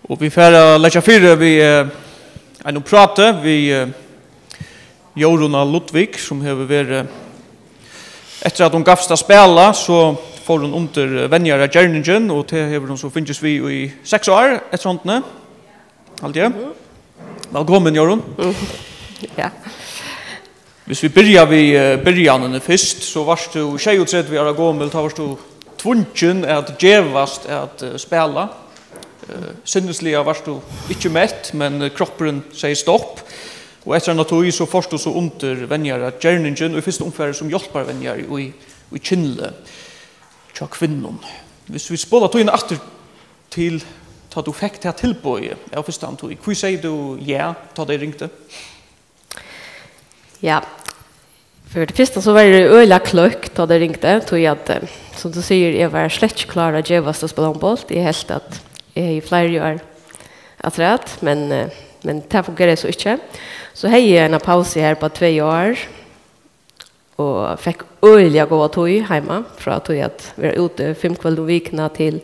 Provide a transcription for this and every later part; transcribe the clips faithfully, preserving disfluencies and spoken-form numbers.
Og vit fara at leggja fyri við eh, einum práti við eh, Jórunna Ludvig, sum hevur verið, eftir at hon gavst at spæla, so fór hon undir eh, venjaragerningin, og tað hevur hon so fingist við í seks ár, eftir hondini, haldi eg. Vælkomin, Jórunn. Ja. Hvis vi byrjar við eh, byrjanini fyrst, so varst tú sjeyogtretivu ára gomul, tá varst tú tvungin at gevast at eh, spæla. Eh, sinnisliga varst tú ikki mett, men eh, kroppurin segði stopp. Og eftir eina tíð so fórst tú so undir venjaragerningin, og í fyrsta umfari sum hjálparvenjari í, í Kyndli hjá kvinnum. Hvis vi spola tíðina aftur til tá tú fekk tað tilboðið av fyrstu tíð, hví segði tú ja, tá tey ringdu? Ja, fyri tað fyrsta so var eg øgiliga kløkk, tá tey ringdu, tí at, eh, sum tú sigur, eg var slett ikki klár at gevast at spæla hondbólt. Eg helt, at eg hevði fleiri ár afturat, men, eh, men tað fungeraði so ikki. So hevði eg eina pausu her á tvey ár, og fekk øgiliga góða tíð heima, frá tí at vera úti fimm kvøld um vikuna til,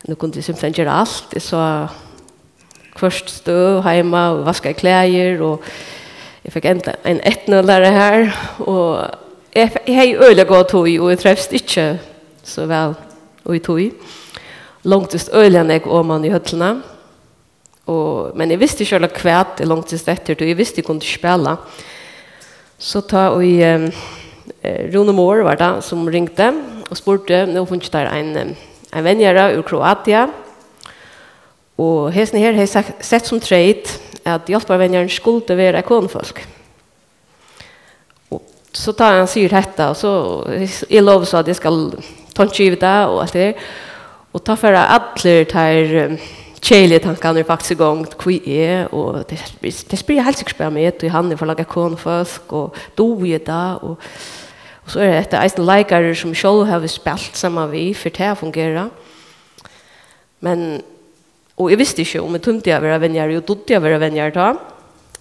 nú kundi eg simpelthen gera alt. Eg sá hvørt støv heima og vaskaði klæðir, og eg fekk enda ein eydnulæraran her, og eg, fe- eg hevði øgiliga góða tíð, og eg trivst ikki so væl í tí. Longdist øgiliga nógv oman í høllina, og, men eg visti ikki ordiliga, hvat eg longdist eftir, tí eg visti, eg kundi ikki spæla. So tá ið, eh, eh, Rúni Mohr var tað, sum ringdi og spurdi, nú fingu teir ein, eh, ein venjara úr Kroatia, og hesin her hevði sagt, sett sum treyt, at hjálparvenjarin skuldi vera eitt konufólk. Og so tá hann sigur hetta, og so, eg lovi so, at eg skal tonkja yvir tað og alt tað her. Og tá fara allir teir, eh, keðiligu tankarnir faktiskt í gongd, hví eg, og tey, tey spyrja heilt sikkurt bara meg, tí hann er for langa konufólk, og dugi eg tað, og, og so er hetta eisini leikarar, sum sjálv hava spælt saman við, fyri tað at fungera. Men, og eg visti ikki, um eg tímdi at vera venjari, og dugdi at vera venjari tá.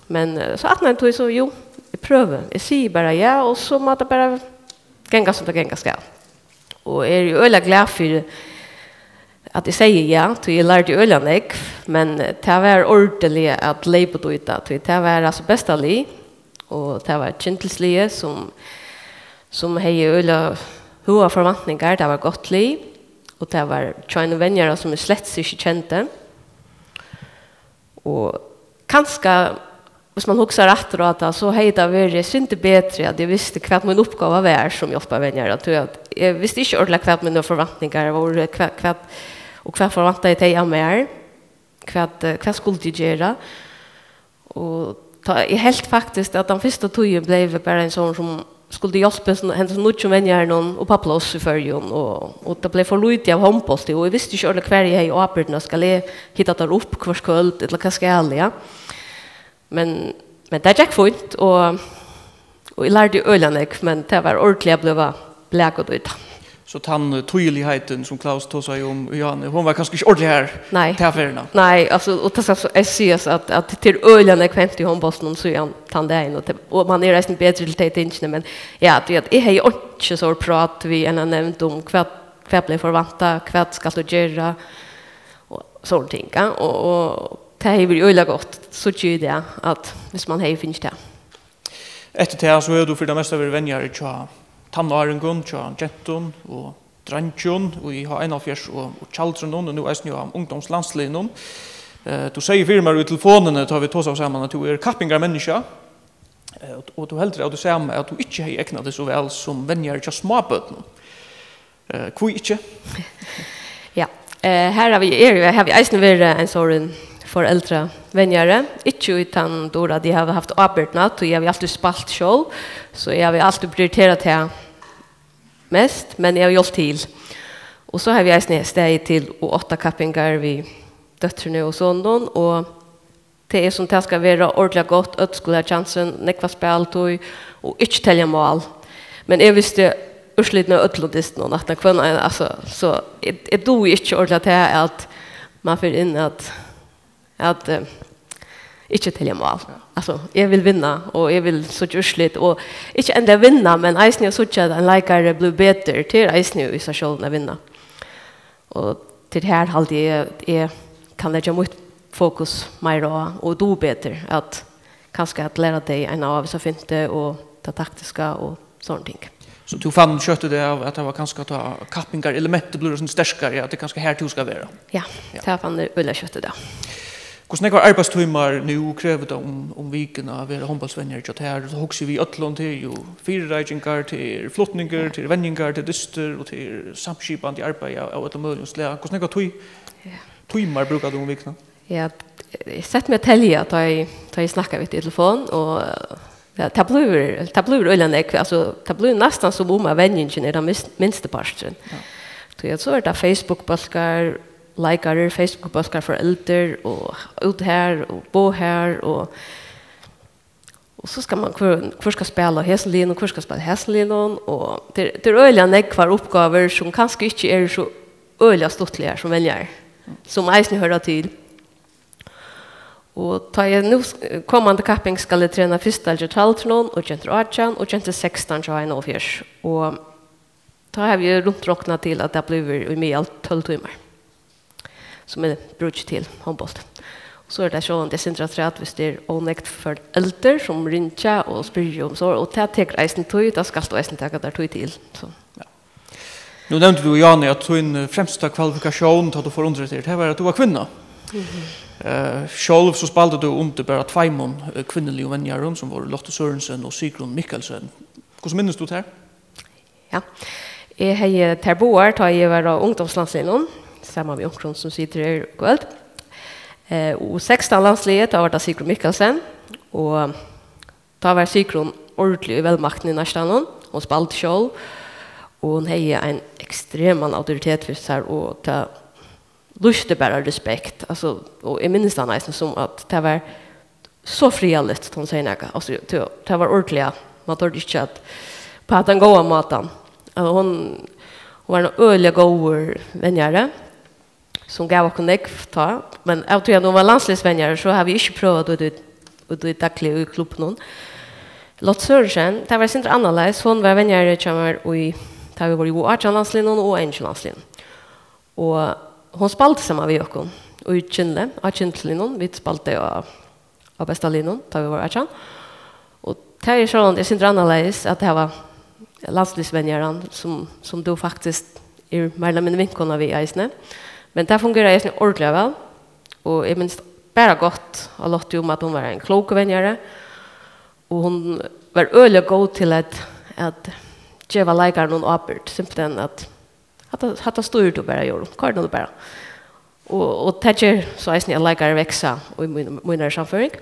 Men, eh, so aftan á tí, so, jú, eg prøvi. Eg sigi bara ja, og so má tað bara ganga, sum tað ganga skal. Og eg eri øgiliga glað fyri, at eg segði ja, tí eg lærdi øgiliga nógv, men, eh, tað var ordiliga at leypa út í tað, tí tað var, altso, besta lið, og tað var Kyndilsliðið, sum, sum hevði øgiliga høgar forventningar, tað var gott lið, og tað var hjá einum venjara, sum eg slett ikki kendi. Og kanska, hvis man hugsar aftur á tað, so hevði tað verið eitt sindur betri, at eg visti, hvat mín uppgáva var sum hjálparvenjari. Tí at eg visti ikki ordiliga, hvat mínar forventningar vóru, hvat, hvat, og hvat forvæntaði tey av mær, hvat, eh, hvat skuldi eg gera. Og tá, eg helt faktiskt, at tann fyrsta tíðin bleiv bara ein sånn, sum skuldi hjálpa hesum, hesum nýggju venjaranum upp á pláss í Føroyum, og, og tað bleiv for lítið av hondbólti, og eg visti ikki ordiliga, hvar eg hevði ábyrgdina. Skal eg hita teir upp hvørt kvøld, ella hvat skal eg? Men, men tað gekk fínt, og, og eg lærdi øgiliga nógv, men tað var ordiliga at blíva blakað í tað. So tann eh, týðiligheiten, sum Klaus tosaði um, Johanne, hon var kanska ikki ordiliga har Nei. ta ferðina. Nei, altso, og tað skal so eg siga, at, at tað er øgiliga nógv hent í hondbóltinum, so er hann tann dagin, og, tað, og man er eisini betri til tey tingini, men ja, tí at eg hevði einki so prát við eina nevnd um, hvat, hvat bleiv forvantað, hvat skalt tú gera, og sovorðin ting, ja, og, og tað hevði verið øgiliga gott, so ger tað, at hvis man hevði fingið tað. Eftir tað, so hevur tú fyri tað mesta verið venjari hjá tannáringum, hjá gentum og dreingjum, og í H einoghálvfjerðs og, og Tjaldrinum, og nú eisini á ungdómslandsliðnum. Eh, tú segði fyri mær í telefonini, tá vit tosaðu saman, at tú ert kappingarmenniskja, eh, og, og tú heldur av tí sama, at tú ikki hevði egnað teg so væl sum venjari hjá smábørnum. Eh, hví ikki? Ja, eh, her havi eg, havi eisini verið ein sovorðin foreldravenjari. Ikki í tann dúr, at eg havi havt ábyrgdina, tí eg havi altíð spælt sjálv, so eg havi altíð prioriterað tað mest, men eg havi hjálpt til. Og so havi eg eisini staðið til U átta kappingar við dóttrunum og soninum, og tað er, sum tað skal vera, ordiliga gott, øll skulu hava kjansin, nógva spælitíð og ikki telja mál. Men eg visti úrslitini av øllum dystinum, aftan á hvønn ein, altso, so eg, eg dugi ikki ordiliga tað, at man fer inn at, at eh, ikki telja mál. Altso, eg vil vinna, og eg vil síggja úrslit, og ikki endiliga vinna, men eisini at síggja, at ein leikari blívur betur, tað er eisini í sær sjálvum at vinna. Og til her haldi eg, at eg kann leggja mítt fokus meira á og duga betur at kanska at læra tey eina ávísa fintu og tað taktiska og sovorðin ting. So tú fann skjótt út av, at tað var kanska tá kappingarelementið blívur sovorðið sterkari, at tað er kanska her tú skal vera? Ja, ja, tað fann eg øgiliga skjótt út av. Hvussu nógvar arbeiðstímar nú krevur tað um, um vikuna at vera hondbóltsvenjari hjá tær? Tá hugsi eg við øllum, tað er jú fyrireikingar, tað er flutningur, tað er venjingar, tað er dystir og tað er samskipandi arbeiði av, av øllum møguligum slag. Hvussu nógvar tí-, ja, tímar brúkar tú um vikuna? Ja, eg setti meg at telja, tá eg, tá eg snakkaði við teg í telefon, og, ja, tað blívur, tað blívur øgiliga nógv. Altso, tað blívur næstan sum um at venjingin er tann mis-, minsti parturin. Ja. Tí at so er tað Facebook-bólkar, leikarar, Facebook-bólkar, foreldur, og út her, og boð her, og Og so skal man, hvør, hvør skal spæla á hesum liðnum, hvør skal spæla á hesum liðnum, og tað er, tað er øgiliga nógvar uppgávur, sum kanska ikki eru so øgiliga stuttligar sum venjarar, sum eisini hoyra til. Og tá eg nú s-, komandi kapping skal eg trena fyrstu deild hjá Trællinum, og gentur átjan, og gentur sekstan hjá einoghálvfjerðs. Og tá havi eg runt roknað til, at tað blívur í miðal tólv tímar, sum eg brúki til hondbólt. Og so er tað sjálvandi eitt sindur afturat, viss tað er ov nógv foreldur, sum ringja og spyrja um so, og tað tekur eisini tíð, tað skalt tú eisini taka tær tíð til. So. Ja. Nú nevndi tú, Jane, at tín, eh, fremsta kvalifikatión, tá tú fór undir hetta, tað var, at tú var kvinna. Mhm. Eh, sjálv so spældi tú undir bara tveimum, eh, kvinnuligum venjarum, sum vóru Lotte Sørensen og Sigrun Mikkelsen. Hvussu minnist tú tær? Ja. Eg hevði tær báðar, tá eg var á ungdómslandsliðnum, saman við onkrum, sum situr her í kvøld. Eh, og sekstan landsliðið, tá var tað Sigrun Mikkelsen, og tá var Sigrun ordiliga í vælmaktini í neistanum. Hon spældi sjálv, og hon hevði ein ekstreman autoritet fyri sær, og tað lýsti bara respekt. Altso, og eg minnist hana eisini sum, at tað var so friðarligt, tá hon segði nakað. Altso, tað, tað var ordiliga, man tordi ikki at, á tann góða mátan. Altso, hon, hon var ein øgiliga góður venjari, sum gav okkum nógv tá. Men av tí at hon var landsliðsvenjari, so havi eg ikki prøvað út í, út í dagliga í klubbinum. Lotte Sørensen, tað var eitt sindur annarleiðis. Hon var venjari hjá mær í, tá vit vóru í U átjan landsliðnum og U einogtjúgu landsliðnum. Og hon spældi saman við okkum í Kyndli, á Kyndlilinum. Vit spældu á, á besta liðnum, tá vit vóru átjan. Og tað er sjálvandi eitt sindur annarleiðis at hava landsliðsvenjaran, sum, sum tú faktiskt er meira ella minni vinkona við eisini. Men tað fungerar eisini ordiliga væl. Og eg minnist bara gott á Lottu um, at hon var ein klókur venjari. Og hon var øgiliga góð til at, at geva leikarunum ábyrgd. Simpelthen at Hatta, hatta stýrir tú bara, Jórunn. Koyr nú bara. Og, og tað ger so eisini, at leikarar vaksa í mín, mínari sannføring.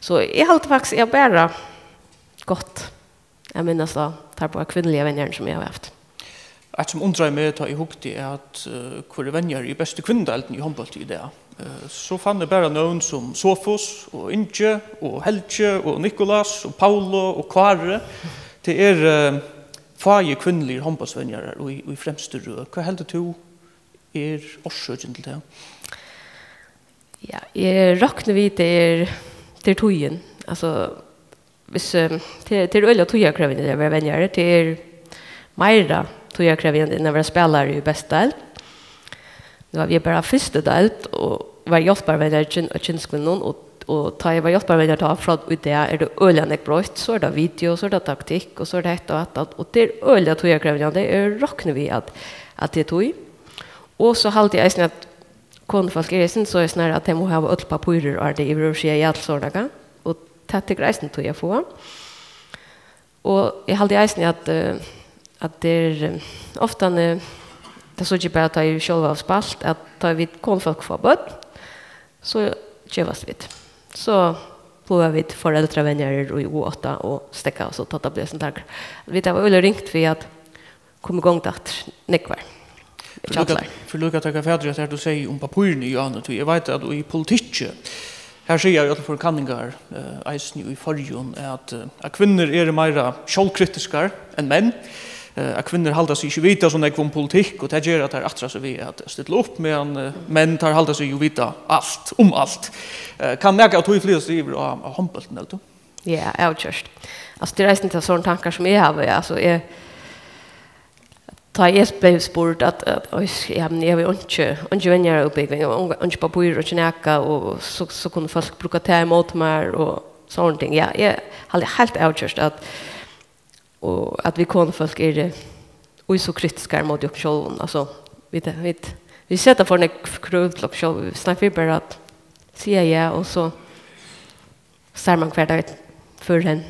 So eg haldi faktiskt, eg havi bara gott at minnast á tær báðar kvinnuligu venjararnar, sum eg havi havt. Eitt, sum undraði meg, tá eg hugdi at, eh, hvør er venjari í bestu kvinnudeildini í hondbólti í dag, eh, so fann eg bara nøvn sum Sofus og Ingi og Helgi og Nicolas og Paulo og Kári. Tað er, eh, fáir kvinnuligir hondbóltsvenjarar í, í fremstu røð. Hvat heldur tú er orsøkin til tað? Ja, eg rokni við, tað er, tað er tíðin. Altso, viss, eh, tað, tað er øgiliga tíðarkrevjandi at vera venjari. Tað er meira tíðarkrevjandi enn at vera spælari í bestu deild. Nú havi eg bara fyrstu deild og var hjálparvenjari hjá Kyndskvinnum, og, og tá eg var hjálparvenjari tá, frá í dag er tað øgiliga nógv broytt. So er tað video, so er tað taktikk, og so er tað hetta og hatta, og tað er øgiliga tíðarkrevjandi. Eg rokni við, at, at tað er tíð. Og so haldi eg eisini, at konufólk eru eisini so, er snarari, at tey mugu hava øll pappírir, áðrenn tey yvirhøvur siga ja til sovorðið nakað. Og tað tekur eisini tíð at fáa. Og eg haldi eisini, at, eh, at tað er, eh, ofta, eh, tað síggi eg bara, tá eg sjálv havi spælt, at tá vit konufólk fáa børn, so gevast vit. So blíva vit foreldravenjarar í U átta og steðga, og so tá tað blívur eitt sindur takað. Vit hava øgiliga ringt við at koma í gongd aftur, nógvar. Ikki allar. Fyri líka at taka fatur í hetta, tú segði um pappírini, Jane, tí eg veit, at í politikki, her siga í øllum førum kanningar, eh, eisini í Føroyum, at, eh, at kvinnur eru meira sjálvkritiskar enn menn, eh, at kvinnur halda seg ikki vita so nógv um politikk, og tað ger, at tær aftra seg við at stilla upp, meðan, eh, menn, teir halda seg jú vita alt um alt. Eh, kann nakað av tí flyta seg yvir á, á hondbóltin, heldur tú? Ja, avgjørt. Altso, tað er eisini tað, sovorðnar tankar, sum eg havi. Altso, eg, Tá eg bleiv spurd at, at oj, ja, men eg havi einki, einki venjaraútbúgving, og einki pappír, og einki nakað, og so, so kunnu fólk brúka tað ímóti mær og sovorðin ting. Ja, eg haldi heilt avgjørt at, og at vit konufólk eru í so kritiskar móti okkum sjálvum. Altso, vit, vit, vit seta for nógv krøv til okkum sjálv. Snart fyri bara at siga ja, og so sær man hvar tað førir hen.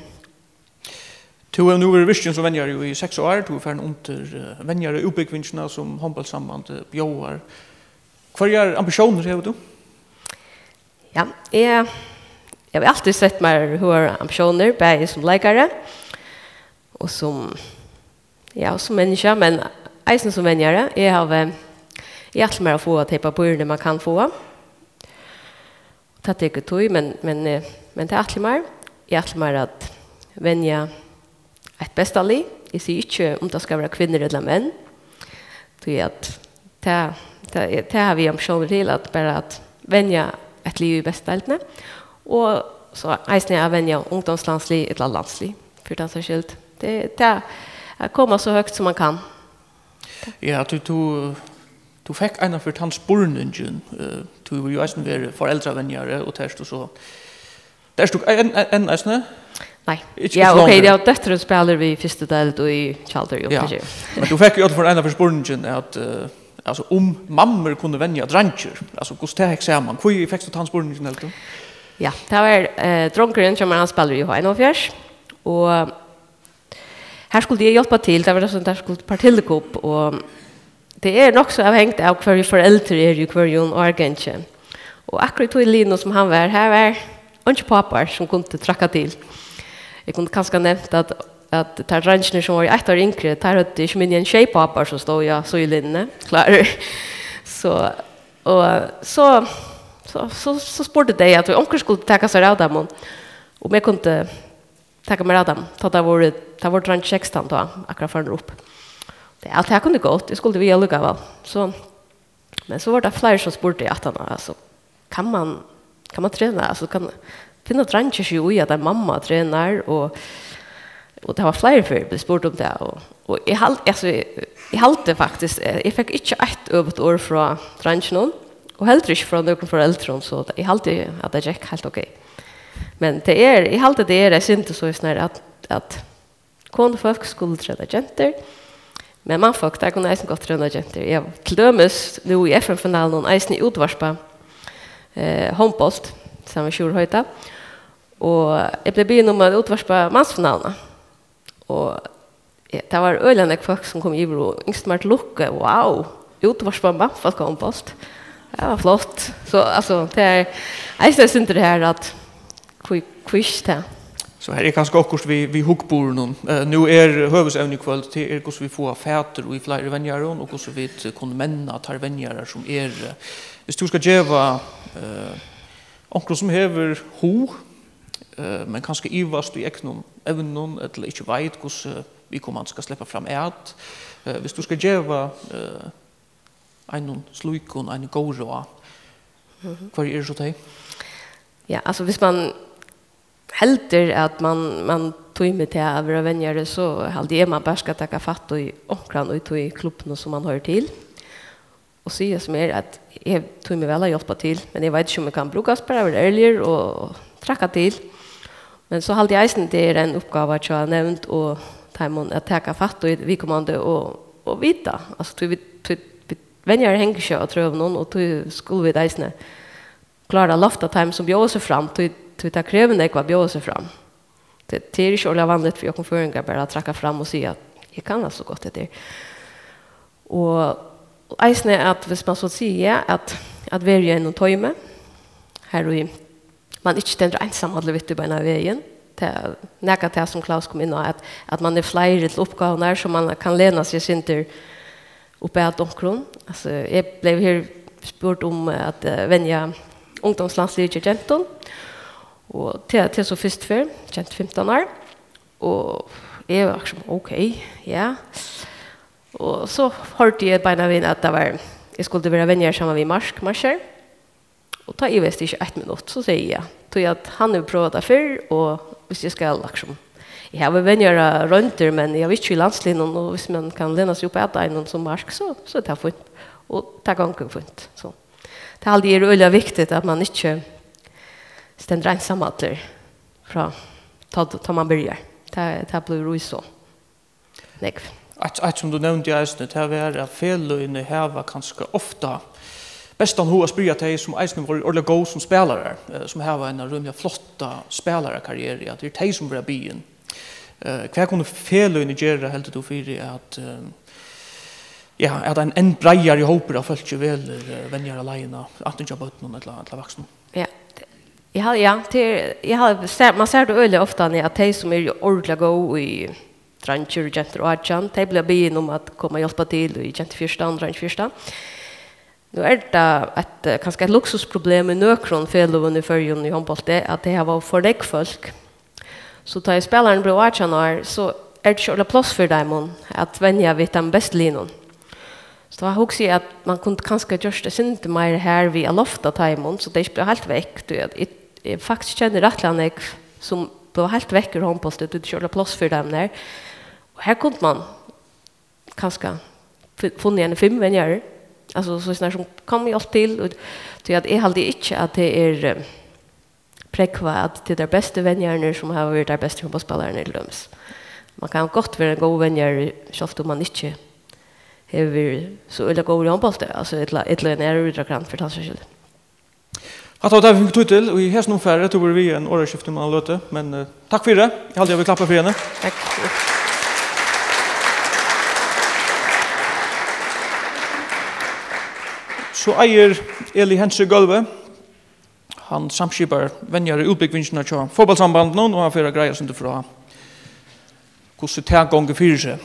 Tú hevur nú verið virkin sum venjari í seks ár. Tú ert farin undir eh, venjaraútbúgvingina, sum hondbóltssambandið bjóðar. Hvørjar ambitiónir hevur tú? Ja, eg, eg havi altíð sett mær høgar ambitiónir, bæði sum leikari og sum, ja, og sum menniskja, men eisini sum venjari. Eg havi, eg ætli mær at fáa tey pappírini, man kann fáa. Tað tekur tíð, men, men, eh, men tað ætli eg mær. Eg ætli mær at venja eitt besta lið. Eg sigi ikki, um tað skal vera kvinnur ella menn, tí at tað, tað, tað havi eg ambitiónir til, at bara at venja eitt lið í bestu deildini, og so eisini at venja ungdómslandslið ella landslið, fyri tann saks skyld. Tað, tað at koma so høgt, sum man kann. Ja, tú, tú, tú fekk einaferð tann spurningin, eh, tú hevur jú eisini verið foreldravenjari, og tað ert tú so, tað ert tú enn, enn, enn eisini? Nei. Ikki, Ja, ikki ok, longur. Ja, dóttirin spælir við fyrstu deild og í tjaldur, jú, Ja. Kanskje. Men tú fekk í øllum førum einaferð spurningin at, eh, altso, um mammur kunnu venja dreingir, altso, hvussu tað hekk saman. Hví fekst tú tann spurningin, heldur tú? Ja, tað var, eh, drongurin hjá mær, hann spælir í H einoghálvfjerðs, og her skuldi eg hjálpa til, tað var so, tað skuldi partillekupp, og tað er nokk so avhangigt av, hvørji foreldur eru í hvørjum árgangi. Og akkurát í tí liðnum, sum hann var, her var einki pápar, sum kundu trakka til. Eg kundi kanska nevnt, at, at teir dreingirnir, sum vóru eitt ár yngri, teir høvdu ikki minni enn sjey pápar, sum stóðu á síðulinjuni, klárir. So, og so, so, so, so spurdu tey, at onkur skuldi taka sær av teimum, um eg kundi taka mær av teimum, tá tað vóru, tað vóru dreingir sekstan tá, akkurát farnir upp. Tað, ja, tað kundi gott, eg skuldi við allíkavæl. So, men so vóru tað fleiri, sum spurdu aftaná, altso, kann man, kann man trena, altso, kann, finna dreingir seg í, at ein mamma trenar, og, og tað var fleiri ferðir blivið spurt um tað, og, og eg hal-, altso, eg, eg haldi faktiskt, eh, eg fekk ikki eitt øvugt orð frá dreingjunum, og heldur ikki frá nøkrum foreldrum, so eg haldi, at tað gekk heilt ok. Men tað er, eg haldi, tað er eitt sindur so, snar, at, at konufólk skulu trena gentur, men mannfólk, teir kunnu eisini gott trena gentur. Eg havi til dømis nú í F M-finalinum eisini útvarpað, eh, hondbólt, saman við Sjúrð Hoydal, og eg bleiv biðin um at útvarpa mansfinaluna. Og, eh, tað var øgiliga nógv fólk, sum kom yvir og ynsktu mær til lukku. Wow, útvarpa mannfólkahondbólt. Tað var flott. So, altso, tað er eisini eitt sindur her, at hví, hví ikki tað? So her er kanska okkurt við, við hugburðinum. Eh, nú er høvuðsevni í kvøld, tað er, hvussu vit fáa fatur í fleiri venjarum, og hvussu vit, eh, kunnu menna teir venjarar, sum eru. Viss tú skal geva, eh, onkrum, sum hevur hug, eh, men kanska ivast í egnum evnum, ella ikki veit, hvussu viðkomandi skal sleppa fram at, eh, viss tú skal geva, eh, einum slíkum eini góð ráð, hvørji eru so tey? Ja, altso, viss man heldur, at man, man tímir tað at vera venjari, so haldi eg, man bara skal taka fatt í onkran í tí klubbinum, sum man hoyrir til, og siga sum er, at eg tími væl at hjálpa til, men eg veit ikki, um eg kann brúkast, bara vera ærligur og trakka til. Men so haldi eg eisini, tað er ein uppgáva hjá nevnd og teimum at taka fatt í viðkomandi og, og vita. Altso, tí vit, tí vit venjarar hanga ikki á trøunum, og tí skulu vit eisini klára at lofta teimum, sum bjóða seg fram, tí, tí tað krevur nógv at bjóða seg fram. Tað, tað er ikki ordiliga vanligt fyri okkum føroyingar bara at trakka fram og siga, at eg kann altso gott hetta her. Og, og eisini, at viss man so sigur ja, at, at vera í einum toymi, har í man ikki stendur einsamallur við tí beinan vegin. Tað, nakað tað, sum Klaus kom inn á, at, at man er fleiri til uppgávurnar, so man kann lena seg eitt sindur upp at onkrum. Altso, eg bleiv her spurd um at, eh, venja ungdómslandsliðið hjá gentum, og tað, tað er so fyrstu ferð, gentur fimtan ár, og eg var akkurát sum, ok, ja. Og so hoyrdi eg beinan vegin, at tað var, eg skuldi vera venjari saman við Mark Marcher. Og tá ivaðist eg ikki eitt minutt, so segði eg ja. Tí at hann hevur prøvað tað fyrr, og viss eg skal, liksom, Eg havi venjararoyndir, men eg havi ikki í landsliðnum, og viss mann kann lena seg upp at einum sum Mark, so, so er tað fínt. Og tað gongur fínt, so. Tað haldi eg er øgiliga viktigt, at mann ikki stendur einsamallur frá tá, tá mann byrjar. Tað, tað blívur í so nógv. Eitt, eitt sum tú nevndi eisini, tað var, at feløgini hava kanska ofta bestan hug at spyrja tey, sum eisini vóru ordiliga góð sum spælarar, eh, sum hava eina rímiliga flotta spælarakarrieru, at tað er tey, sum verða biðin. Eh, hvat kunnu feløgini gera, heldur tú, fyri at, eh, ja, at ein enn breiðari hópur av fólki velur, eh, venjaraleiðina, antin hjá børnum ella, ella vaksnum? Ja, eg havi, ja, tað er, eg havi, sær, mann sær tað øgiliga ofta, at tey, sum eru ordiliga góð í dreingir og gentur átjan, tey blíva biðin um at koma og hjálpa til í gentu fjúrtan og dreingir fjúrtan. Nú er tað eitt, eh, kanska eitt luksusproblem í nøkrum feløgum í Føroyum í hondbólti, at tey hava for nógv fólk. So tá ið spælarin blívur átjan ár, so er tað ikki ordiliga pláss fyri teimum at venja við teimum bestu liðunum. So tá hugsi eg, at mann kundi kanska gjørt eitt sindur meir her við at lofta teimum, so tey ikki blíva heilt vekk. Tí at eg, eg faktiskt kenni rættiliga nógv, sum blíva heilt vekk úr hondbólti, tí tað er ikki ordiliga pláss fyri teimum her. Og her kundi mann kanska fu-, funnið eini fimm venjarar. Altso, so snar sum koma og hjálpa til, og, tí at eg haldi ikki, at tað er, eh, prógvað, at tað eru teir bestu venjararnir, sum hava verið teir bestu hondbóltsspælararnir, til dømis. Mann kann gott vera ein góður venjari, sjálvt um mann ikki hevur verið so øgiliga góður í hondbólti, altso, ella, ella ein aðrar ítróttagrein, fyri tann saks skyld. Hatta var tað, vit fingu tíð til, og í hesum umfari, tú verður við í einum orðaskifti um eina løtu, men, eh, takk fyri. Eg haldi, at vit klappa fyri henni. Takk. So eigur Eli Hentze gólvið. Hann samskipar venjaraútbúgvingina hjá Fótbóltssambandinum, og hann fer at greiða eitt sindur frá, hvussu tað gongur fyri seg.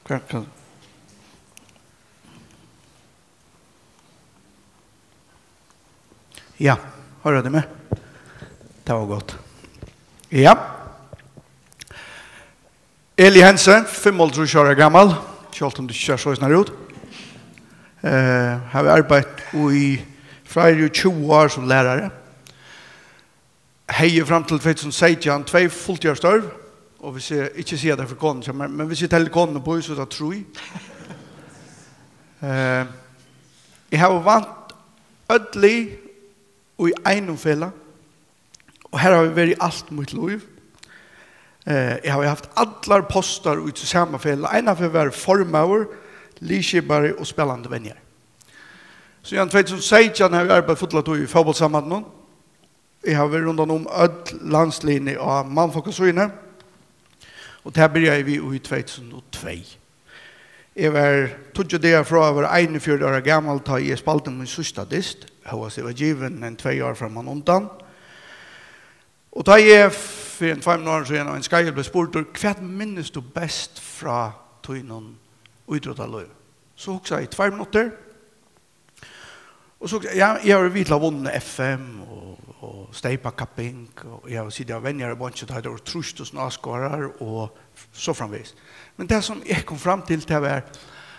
Hvat kann... Ja, hoyra tit meg? Tað var gott. Ja. Eli Hentze, fimmoghálvtrýss ára gamal, sjálvt um tú ikki sært soleiðis út. Eh, havi arbeitt í fleiri og tjúgu ár sum lærari. Hevði fram til tvey túsund og seytjan tvey fulltíðarstørv, og viss eg ikki sigi tað fyri konuna hjá mær, men viss eg telji konuna upp í, so er tað trý. Eh, eg havi vant øll lið í einum felag, og har havi eg verið alt mítt lív. Eh, eg havi havt allar postar í tí sama felag. Einaferð var formaður, liðskipari og spælandi venjari. Síðan tvey túsund og seytjan havi eg arbeitt fulla tíð í fótbóltssambandinum. Eg havi verið rundan um øll landsliðini á mannfólkasíðuni, og tað byrjaði eg við í tvey túsund og tvey. Eg var tíggju dagar frá at vera einogfjøruti ára gamal, tá eg spældi mín síðsta dyst, hóast eg var givin ein tvey ár frammanundan. Og tá eg fyri ein tveimum árum síðan á ein skeiði bleiv spurdur: "Hvat minnist tú best frá tínum ítróttalívi?" So hugsaði eg tveir minuttir, og so, ja, eg havi verið við til at vunna F M og, og steypakapping, og eg havi sitið á venjarabeinki, tá tað vóru trýss túsund áskoðarar og so framvegis. Men tað, sum eg kom fram til, tað var,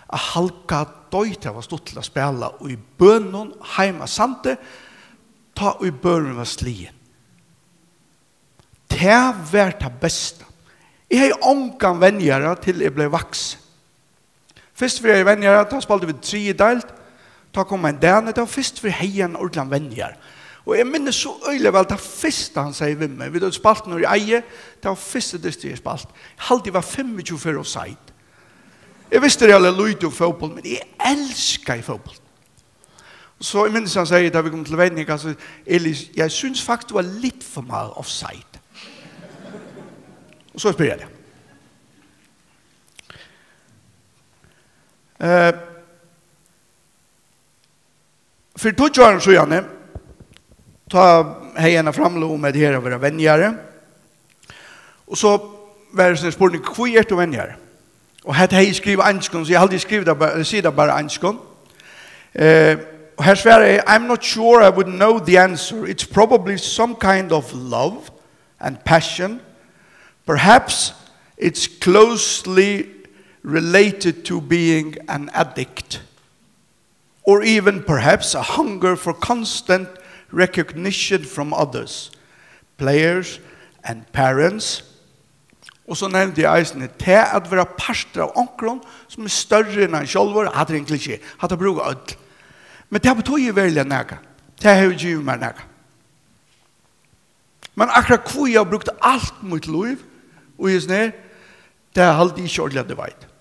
at halga doytt, tað var stuttligt at spæla í Bønum heima á Sandi, tá ið bøurin var sligin. Tað var tað besta. Eg hevði ongan venjara, til eg bleiv vaksin. Fyrst fyri venjara, tá spældu vit í triðju deild. Tá kom ein dani, tað var fyrst fyri eg hevði ein ordiligan venjara. Og eg minnist so øgiliga væl tað fyrsta, hann segði við meg. Vit høvdu spælt niðri í Eiði, tað var fyrsta dystur, eg spældi. Eg haldi, eg var fimmogtjúgu ferðir offside. Eg visti ræðuliga lítið um fótbólt, men eg elskaði fótbólt. So eg minnist, hann segði, tá vit komu til venjing, altso: "Eli, jeg synes faktisk, du er lidt for meget offside." Og so spyr eg teg. Eh, Fyri tjúgu árum síðani, tá hevði eg eina framløgu um at her at vera venjari. Og so var tað spurning, hví ert tú venjari? Og hetta hevði eg skrivað á enskum, so eg haldi, eg skrivi tað bara, eg sigi tað bara á enskum. Eh, og her svaraði eg, I'm not sure I would know the answer. It's probably some kind of love and passion. Perhaps it's closely related to being an addict. Or even perhaps a hunger for constant recognition from others, players and parents. Og so nevndi eg eisini tað at vera partur av onkrum sum er størri enn hann sjálvur. Hatta er ein klisjé, hatta brúka øll. Men tað betýðir veruliga nakað. Tað hevur givið mær nakað. Men akkurát hví eg havi brúkt alt mítt lív í hesum her, tað haldi eg ikki ordiliga, at eg veit.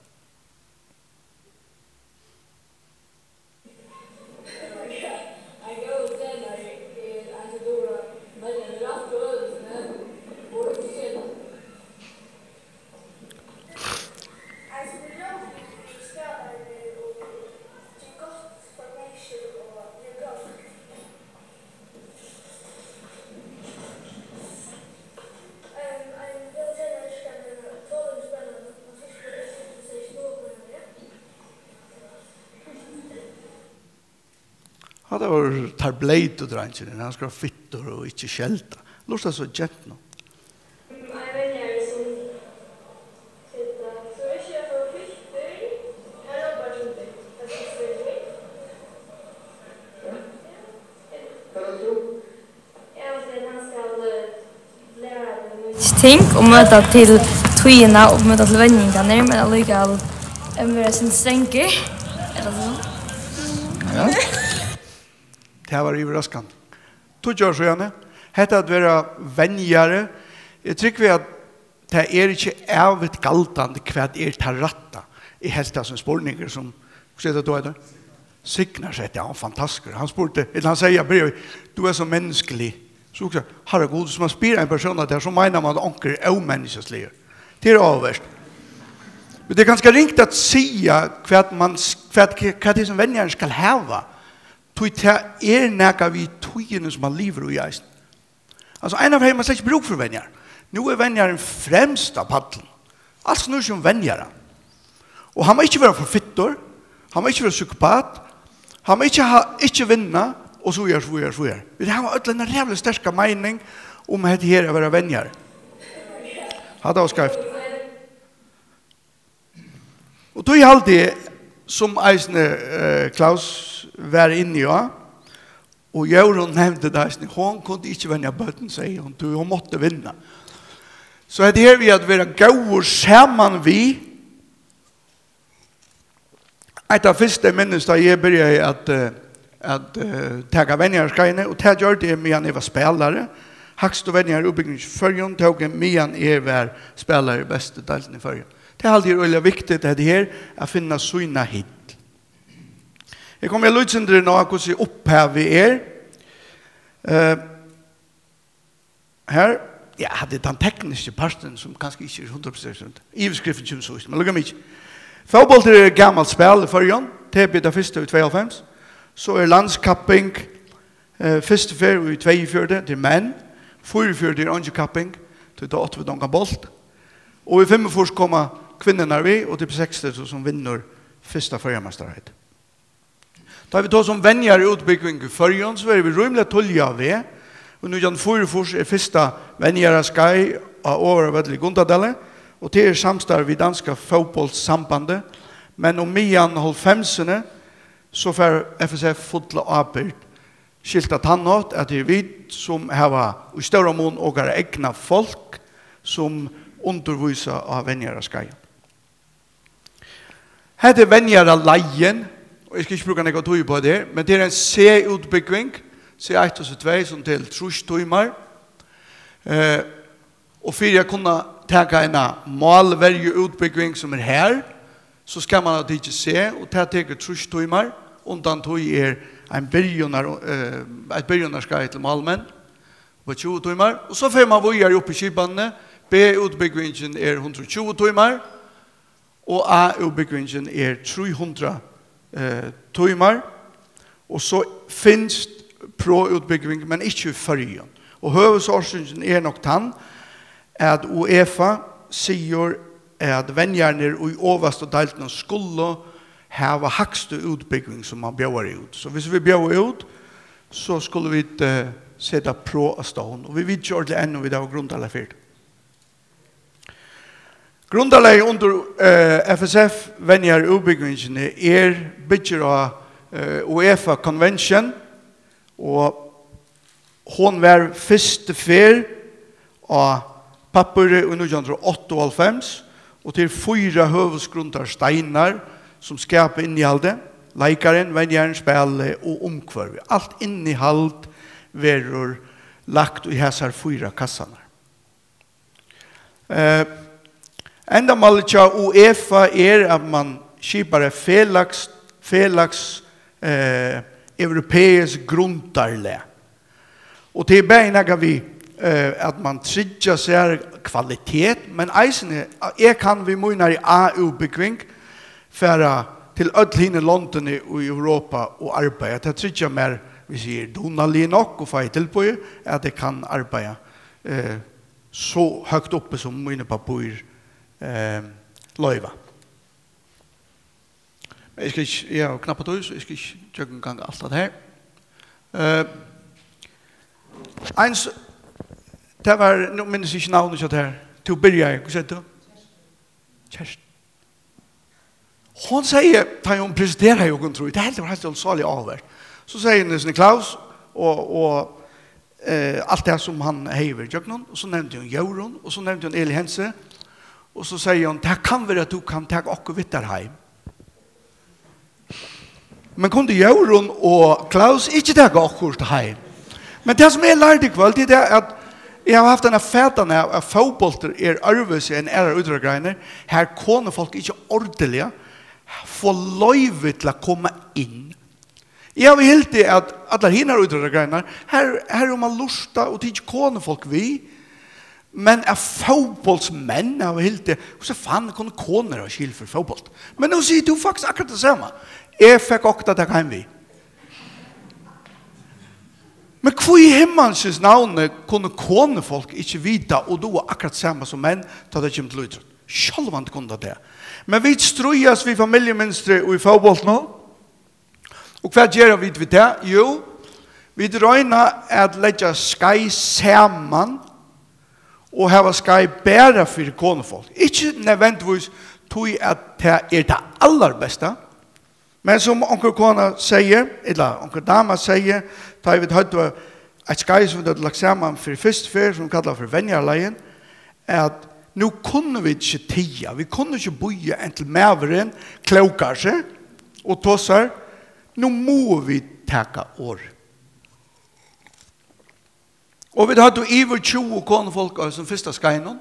Hatta vóru teir bleytu dreingirnir, hann skal vera fittur og ikki skelda. Lurta so gentuna. Ting og møta til tíðina og møta til venjingarnar, men allíkavæl, em, vera eitt sindur strangur. Ella so. Ja. Tað var yvirraskandi. Tjúgu ár síðani. Hetta at vera venjari, eg trúgvi, at tað er ikki ævigt galdandi, hvat er tað rætta. Eg helt tað sum spurningur sum, hvussu er tað, tú eitur? Signar setti, hann var fantastiskur. Hann spurdi, ella hann segði, hann byrjaði, "Tú ert so menniskelig." So hugsaði eg, "Harra Gud, sum man spyr ein persón at tað, so meinar man, at onkur er ómenniskjaligur." Tað er áhugavert. Men tað er kanska ringt at siga, hvat man s-, hvat, hvat tað er, sum venjarin skal hava. Tí tað er nakað við tíðini, sum man livir í eisini. Altso, ein av hevði man slett ikki brúk fyri venjaran. Nú er venjarin fremst á pallinum. Alt snýr seg um venjaran. Og hann má ikki vera for fittur, hann má ikki vera psykopat, hann má ikki ha, ikki vinna, og so víðari, so víðari, so víðari. Vit hava øll eina ræðuliga sterka meining um hetta her at vera venjari. Hatta var skeivt. Og tí haldi eg, sum eisini, eh, Klaus var inni á, og Jórunn nevndi tað eisini, hon kundi ikki venja børn, segði hon, tí hon mátti vinna. So hetta her við at vera góður saman við, eitt av fyrstu, eg minnist, tá eg byrjaði at, eh, at, eh, taka venjaraskeiðini, og tað gjørdi eg, meðan eg var spælari. Hægstu venjari í útbúgving í Føroyum tók eg, meðan eg var spælari í bestu deildini í Føroyum. Tað haldi eg er øgiliga viktigt, hetta her, at finna sína hill. Eg komi eitt lítið sindur inn á, hvussu upphavið er. Eh, her, ja, hatta er tann tekniski parturin, sum kanska ikki er hundrað prosent. Yvirskriftin kemur síðst, men lukka mikið. Fótbóltur er gamalt spæl í Føroyum. T B tað fyrsta í tveyoghálvfems. So er landskapping, eh, fyrstu ferð í tveyogfjøruti, tað er menn. Fýraogfjøruti er eingin kapping, tí tá áttu vit ongan bólt. Og í fimmogfýrs koma kvinnurnar við, og T B seks er so sum vinnur fyrsta føroyameistaraheitið. Tá vit tosa um venjaraútbúgving í Føroyum, so eru vit rímiliga tíðliga á veg. Og nítjan fýraogfýrs er fyrsta venjaraskeið á Ovaravølli í Gundadali, og tað er samstarv við danska fótbóltssambandið, men um miðjan hálvfemsini, so fær F S F fulla ábyrgd, skilt á tann hátt, at tað eru vit, sum hava í stóran mun okkara egna fólk, sum undirvísa á venjaraskeiðum. Hetta er venjaraleiðin, og eg skal ikki brúka nógva tíð upp á hetta her, men tað er ein C-útbúgving, C eitt og C tvey, sum telur trýss tímar. Eh, og fyri at kunna taka eina málverjuútbúgving sum er har, so skal man hava tikið C, og tað tekur trýss tímar. Undan tí er ein byrjunar-, eh, eitt byrjunarskeið til málmenn upp á tjúgu tímar, og so fer man víðari upp í skipanini. B-útbúgvingin er hundrað og tjúgu tímar, og A-útbúgvingin er trý hundrað, eh, tímar, og so finst pro-útbúgving, men ikki í Føroyum. Og høvuðsorsøkin er nokk tann, at UEFA sigur, at venjarnir í ovastu deildini skulu hava hægstu útbúgving, sum man bjóðar út. So hvis vit bjóða út, so skulu vit, eh, seta pro á stovn. Og vit vita ikki ordiliga enn, um vit hava grundarlag fyri tí. Grundarlagið undir, eh, F S F venjaruppbyggingini er, byggir á, eh, UEFA Convention, og hon var fyrstu ferð á pappíri í nítjan hundrað og áttaoghálvfems, og til fýra høvuðsgrundarsteinar, sum skapa innihaldið: leikarin, venjarin, spælið og umhvørvið. Alt innihald verður lagt í hasar fýra kassarnar. Eh, endamálið hjá UEFA er, at man skipar eitt felags, felags, eh, europeisk grundarlag. Og tað er bæði nakað við, eh, at man tryggjar sær kvalitet, men eisini, eg kann við mínari A-útbúgving fara til øll hini londini í Europa og arbeiða. Tað tryggjar mær, hvis eg eri dugnaligur nokk og fái tilboðið, at eg kann arbeiða, eh, so høgt uppi, sum míni pappír, eh, loyva. Men eg skal ikki, eg havi knappa tíð, so eg skal ikki gjøgnumganga alt hatta her. Eh, eins, tað var, nú minnist eg ikki navnið hjá tær. Tú byrjaði, hvat segði tú? Kjerst. Hon segði, tá hon presenteraði okkum, trúgvi eg, tað helt eg var heilt ólukksáliga áhugavert. So segði hon, Niklaus, og, og, eh, alt tað sum hann hevði verið gjøgnum, og so nevndi hon Jórunn, og so nevndi hon Eli Hense, og so segði hon, tað kann vera, at tú kann taka okkum við tær heim. Men kundu Jórunn og Klaus ikki taka okkurt heim? Men tað, sum eg lærdi í kvøld, er tað, at eg havi havt eina fatan av, at fótbóltur er øðrvísi enn aðrar ítróttagreinar, har konufólk ikki ordiliga fáa loyvi til at koma inn. Eg havi hildið, at allar hinar ítróttagreinar, har, har er um at lurta og tikið konufólk við, men at fótbóltsmenn hava hildið, hvussu fanin kunnu konur hava skil fyri fótbólt? Men nú sigur tú faktiskt akkurát tað sama. Eg fekk okkum at taka heim við. Men hví í himmalsins navni kunnu konufólk ikki vita og duga akkurát sama sum menn, tá tað kemur til ítrótt? Sjálvandi kunnu tað tað. Men vit stríðast við familjumynstri í fótbóltinum. Og hvat gera vit við tað? Jú, vit royna at leggja skeið saman og hava skeið bara fyri konufólk. Ikki nødvendigvis tí at tað er tað allarbesta, men sum onkur kona segði, ella onkur dama segði, tá ið vit høvdu eitt skeið, sum vit høvdu lagt saman fyri fyrstu ferð, sum kallað fyri Venjaralagið, at nú kunnu vit ikki tiga, vit kunnu ikki bíða, inntil maðurin klókar seg og tosar, nú mugu vit taka orð. Og vit høvdu yvir tjúgu konufólk á hesum fyrsta skeiðinum,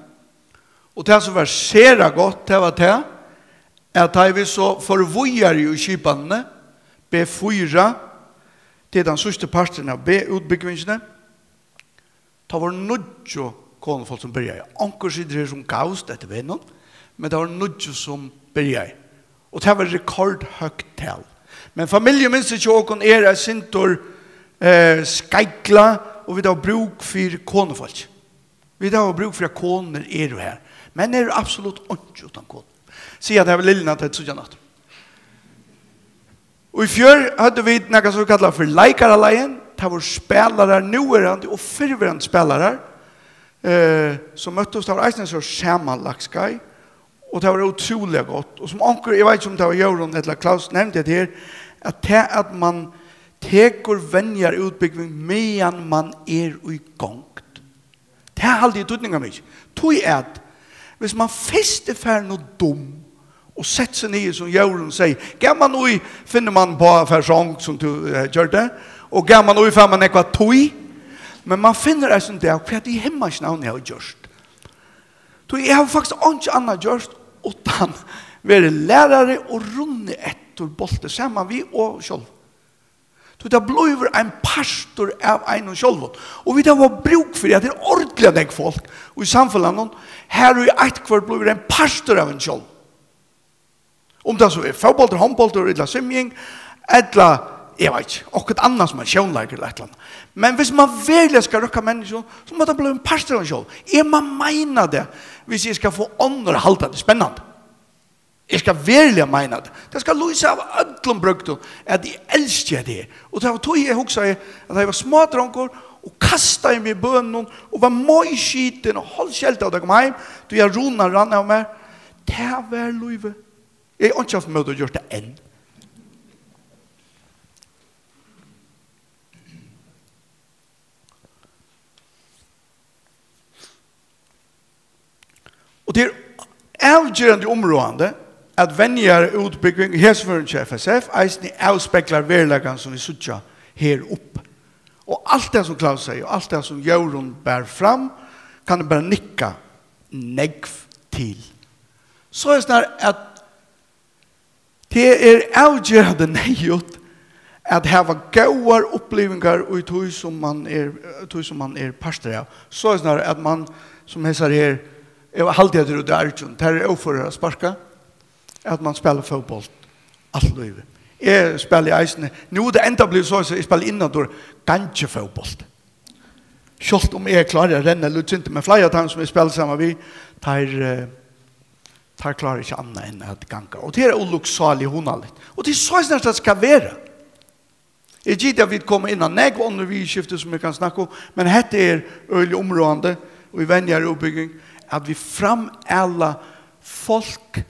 og tað, sum var sera gott, tað var tað, at tá ið vit so fóru víðari í skipanini, B fýra, tað er tann síðsti parturin av B-útbúgvingini, tá vóru níggju konufólk, sum byrjaðu. Onkur situr her, sum gavst eftir vegnum, men tað vóru níggju, sum byrjaðu. Og tað var rekordhøgt tal. Men familjumynstrið hjá okkum er eitt sindur, eh, skeiglað, og vit hava brúk fyri konufólki. Vit hava brúk fyri, at konur eru har. Menn eru absolutt einki uttan konur. Siga tað við Liljuna, tá tit síggja hana aftur. Og í fjør høvdu vit nakað, sum vit kalla fyri Leikaralagið. Tað vóru spælarar, núverandi og fyrrverandi spælarar, eh, sum møttust. Tað var eisini so samanlagt skeið, og tað var ótrúliga gott. Og sum onkur, eg veit ikki, um tað var Jórunn ella Klaus, nevndi hetta her, at tað, at mann tekur venjarútbúgving, meðan mann er í gongd, tað haldi eg er týdningarmikið. Tí at, hvis mann fyrst er farin ov dum og sett seg niður, sum Jórunn segði, gaman í, finnur mann á at fara song, sum tú, eh, gjørdi, og gaman í fær mann nógva tíð, men mann finnur eisini tað, hvat í himmalsins navni eg havi gjørt. Tí eg havi faktiskt einki annað gjørt, uttan verið lærari og runnið eftir bólti saman við og sjálv. Tí tað blívur ein partur av einum sjálvum. Og vit hava brúk fyri, at tað er ordiliga nógv fólk í samfelagnum, har í eitt hvørt blívur ein partur av einum sjálvum. Um tað so er fótbóltur, hondbóltur, ella svimjing, ella Eg veit ikki, okkurt annað sum ein sjónleikur ella eitt ella annað. Men viss mann veruliga skal røkka menniskjum, so má tað blíva ein partur av honum sjálvum. Eg má meina tað, viss eg skal fáa onnur at halda tað spennandi. Eg skal veruliga meina tað. Tað skal lýsa av øllum brøgdum, at eg elski hetta her. Og tað var tí eg hugsaði, at tá eg var smádrongur og kastaði meg í bønum og var møg skitin og hálvskeldaður, tá eg kom heim, tí at runan rann av mær. Tað var lívið. Eg havi einki havt ímóti at gjørt tað enn. Og tað er avgerandi umráðandi, at venjarar útbúgving í hesum førum hjá F S F eisini avspeglar veruleikan, sum vit síggja her uppi. Og alt tað, sum Klaus segði, og alt tað, sum Jórunn bar fram, kann eg bara nikka nógv til. Soleiðis nær at tað er avgerandi neyðugt at hava góðar upplivingar í tí, sum mann er, tí, sum mann er partur av. Soleiðis nær at mann, sum hesar her, eg haldi, at tað er úti í Argjum, tær eru óførar at sparka, at mann spælir fótbólt alt lívið. Eg spæli eisini, nú er tað enntá blivið so, at eg spæli innandura gongufótbólt. Sjálvt um eg klári at renna lítið sindur, men fleiri av teimum, sum eg spæli saman við, teir, eh, teir klára ikki annað enn at ganga. Og tað er óluksáliga hugnaligt. Og tað er soleiðis, tað skal vera. Eg giti, at vit koma inn á nógv onnur viðurskifti, sum eg kann snakka um, men hetta er øgiliga umráðandi, og í venjarar útbúgving, at vit framala fólk,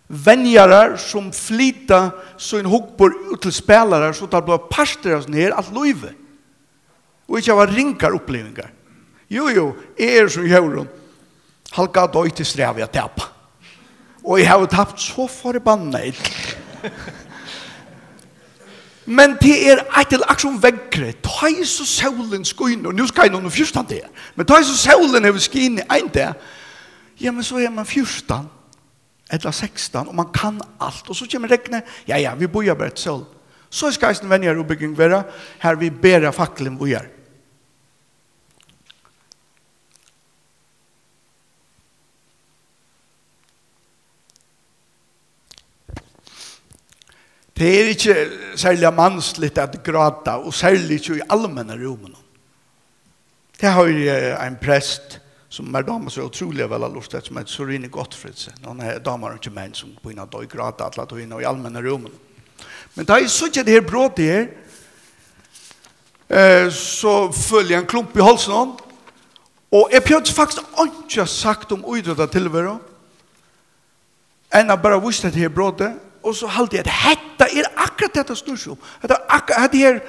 venjarar, sum flyta sín hugburð út til spælarar, so teir blíva partur av hesum her alt lívið. Og ikki hava ringar upplivingar. Jú, jú, eg eri sum Jórunn. Halga doyt er strævið at tapa. Og eg havi tapt so forbanna ill. Men tað er eitt til akkurát sum veðrið. Tá ið so sólin skínur, nú skein hon um fjúrtan dagar, men tá ið so sólin hevur skinið ein dag, ja, men so er mann fjúrtan ella sekstan, og mann kann alt. Og so kemur regnið, ja, ja, vit bíða bara eftir sól. So skal eisini venjarar útbúgving vera, har vit bera faklin víðari. Tað er ikki serliga mansligt at gráta, og serliga ikki í almenna rúminum. Tað hoyri eg ein prest, sum mær dámar so ótrúliga væl at lurta eftir, sum eitur Sørine Gotfredsen. Hon he-, dámar ikki menn, sum byrja at doyggráta alla tíðina í almenna rúminum. Men tá eg síggi hetta her brotið her, eh, so føli eg ein klump í hálsinum, og eg plagdi faktiskt einki at sagt um ítróttatilveru, enn at bara vísa hetta her brotið, og so haldi eg, at hetta er akkurát tað, tað snýr seg um. Hetta er akkurát, hetta her,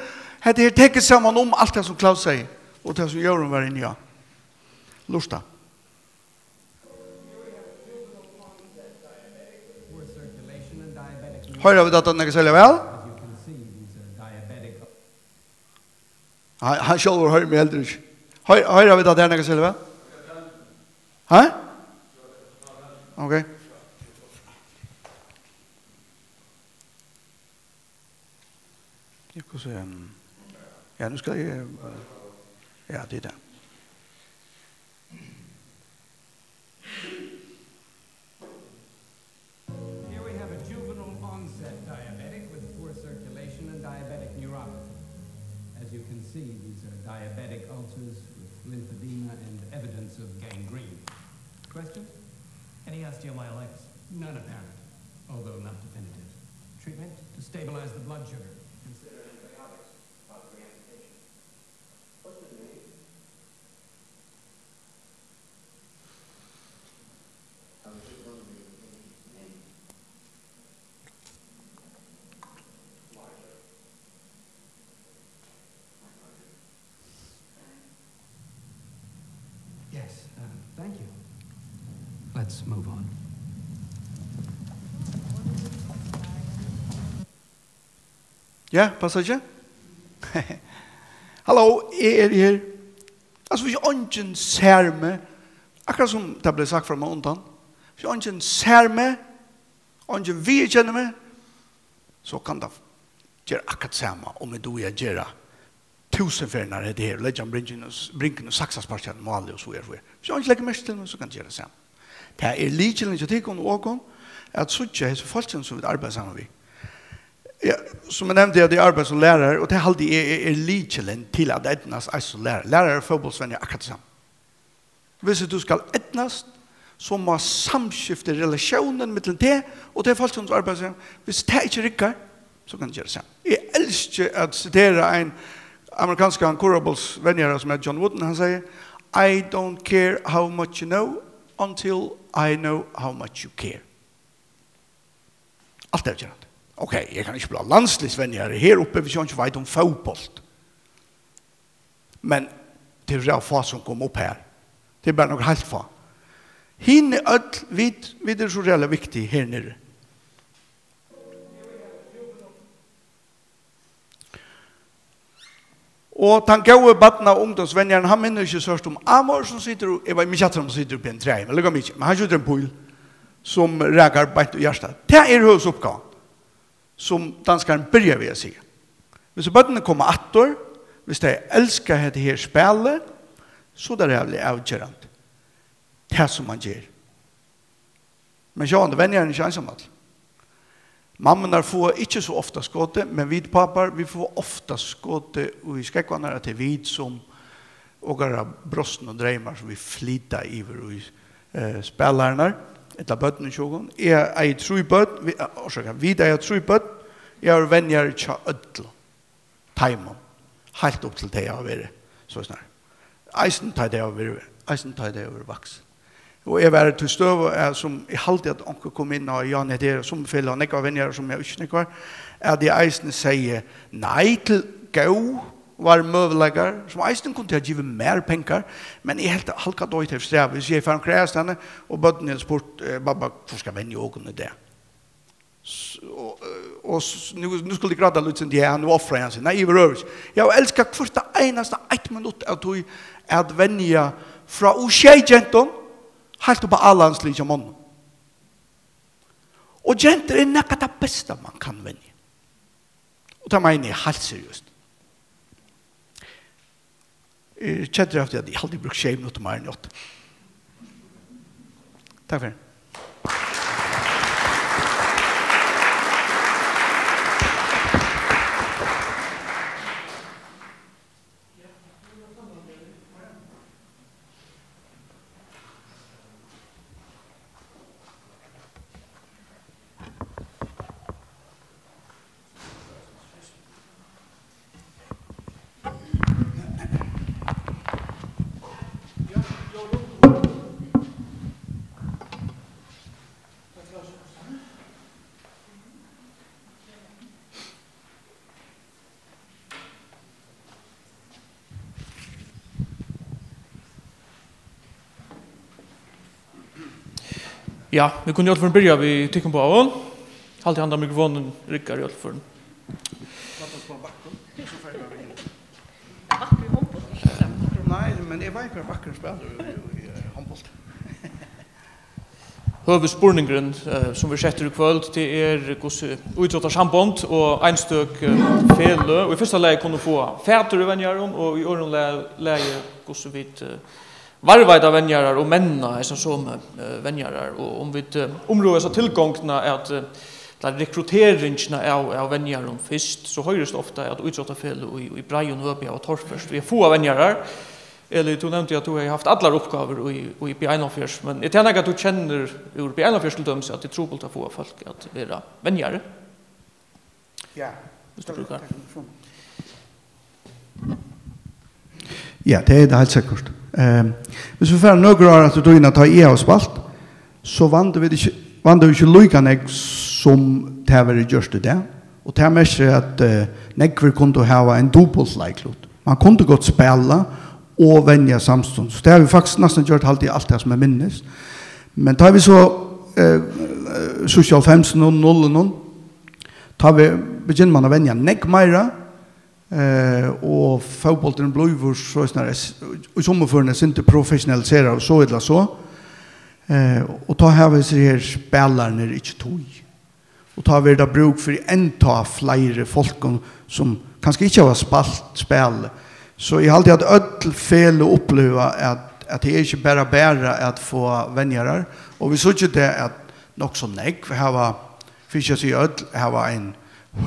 hetta her tekur saman um alt tað, sum Klaus segði, og tað, sum Jórunn var inni á. Lurta. Hoyra vit hatta nakað serliga væl? Hann, hann sjálvur hoyrir meg heldur ikki. Hoy-, hoyra vit hatta her nakað serliga væl? Ha? Ok. Ja, hvussu, ehm, ja, nú skal eg, eh, ja, tað er tað. Here we have a juvenile onset diabetic with poor circulation and diabetic neuropathy. As you can see, these are diabetic ulcers with lymphedema and evidence of gangrene. Questions? Any osteomyelitis? None apparent, although not definitive. Treatment? To stabilize the blood sugar. Consider antibiotics. Possibly amputation. What's his name? Yes, uh, thank you. Let's move on. Ja, passar ikki? Halló, eg eri her. Altso, viss eingin sær meg, akkurát sum tað bleiv sagt frammanundan, viss eingin sær meg, eingin viðurkennir meg, so kann tað gera akkurát sama, um eg dugi at gera túsund ferðirnar hetta her, leggja bringin og, bringin og saksa sparkja málið og so er, so er. Viss eingin leggur merki til meg, so kann eg gera tað sama. Tað er lykilin hjá tykkum og okkum at síggja hesi fólkini, sum vit arbeiða saman við. Ja, sum eg nevndi, at eg arbeiði sum lærari, og tað haldi eg er, er lykilin til at eydnast eisini sum lærari. Lærarar og fótbóltsvenjarar er akkurát tað sama. Viss tú skal eydnast, so má samskiftið, relatiónin millum teg og tey fólkini, sum tú arbeiðir saman, viss tað ikki riggar, so kann tað gerast sama. Eg elski at sitera ein amerikanskan korfbóltsvenjara sum eitur John Wooden. Hann sigur: "I don't care how much you know until I know how much you care." Alt er avgerandi. Ok, eg kann ikki blíva landsliðsvenjari her uppi, viss eg ikki veit um fótbólt. Men tað eru fá sum koma upp har. Tað eru bara nøkur heilt fá. Hini øll, vit, vit eru so ræðuliga viktig her niðri. Og tann góði barna- og ungdómsvenjarin, hann minnir ikki sørt um Amor, sum situr, eg veit ikki, um hann situr uppi í einum træi, men líka mikið, men hann skjýtur ein píl, sum rakar beint í hjartað. Tað er høvuðsuppgávan, sum danskarin byrjar við at siga. Viss børnini koma aftur, viss tey elska hetta her spælið, so er tað ræðuliga avgerandi, tað sum mann ger. Men sjálvandi, venjarin er ikki einsamallur. Mammurnar fáa ikki so ofta skotið, men vit pápar, vit fáa ofta skotið í skógvarnar, at tað er vit, sum okkara brostnu dreymar, sum vit flyta yvir í, eh, spælararnar, ella børnini hjá okkum. Eg eigi trý børn, vi, eh, orsaka, vit eiga trý børn. Eg havi verið venjari hjá øllum teimum, heilt upp til tey hava verið so snar. Eisini tá tey hava verið, eisini tá tey hava verið vaksin. Og eg var í tí støðu, eh, sum eg haldi, at onkur kom inn á, Jan, hetta er sum feløg, nógvar venjarar, sum eg ikki nógvar, at eg eisini segði nei til góðar møguleikar, sum eisini kundi ha givið mær pengar, men eg helt, at Halka doyt hevur strævið, so eg fari omkring hana, og børnini hava spurt, eh, "Babba, hvør skal venja okkum í dag?" S-, og, eh, og s-, nú, nú skuldi eg gráta lítið sindur, ja, nú ofraði hann seg. Nei, yvirhøvur ikki. Eg havi elskað hvørt tað einasta eitt minutt av tí at venja frá U sjey gentum heilt upp á A-landsliðið hjá monnum. Og gentur er nakað tað besta, man kann venja. Og tað meini eg heilt seriøst. Eg eri keddur av tí, at eg haldi, eg brúkti sjey minuttir meira enn eg átti. Takk fyri. Ja, vit kunnu í øllum førum byrja við tykkum báðum. Haldið handan mikrofonin riggar í øllum førum. Nei, men eg veit, hvar vakkur spælir í, í, í, eh, hondbólti. Høvuðsspurningurin, eh, sum verður settur í kvøld, tað er, hvussu ítróttarsambond og einstøk, eh, feløg í fyrsta lagi kunnu fáa fatur í venjarum, og í øðrum la-, lagi, hvussu vit, eh, varðveita venjarar og menna hesar somu, eh, venjarar. Og um vit, eh, umrøða hesa tilgongdina at, eh, ta rekruteringina av, av venjarum fyrst, so hoyrist ofta, at ítróttafeløg í, í breiðum høpi hava torført við at fáa venjarar. Eli, tú nevndi, at tú hevði havt allar uppgávur í, í B einoghálvfjerðs, men er tað nakað, tú kennir úr B einoghálvfjerðs til dømis, at tað er trupult at fáa fólk at vera venjari? Ja. Viss tú brúkar. Ja, tað er tað heilt sikkurt. Ehm, viss vit fara nøkur ár aftur í tíðina, tá eg havi spælt, so vandu vit ikki, vandu vit ikki líka nógv, sum tað verður gjørt í dag. Og tað merkir, at, eh, nógvir kundu hava ein dupult leiklut. Man kundi gott spæla og venja samstundis. So tað hava vit faktiskt næstan gjørt, haldi eg, alt tað sum eg minnist. Men tá vit so, eh, eh, síðst í hálvfemsunum, nullunum, tá vit, begynna man at venja nógv meira, eh, og fótbólturin blívur so snar, í summarførum er sindur professionaliseraður, so ella so. Eh, og tá hava hesir her spælararnir ikki tíð. Og tá verður tað brúk fyri enntá fleiri fólkum, sum kanska ikki hava spælt spælið. So eg haldi, at øll feløg uppliva, at, at tað er ikki bara, bara at fáa venjarar. Og vit síggja tað, at nokk so nógv hava, fyri ikki at siga øll, hava ein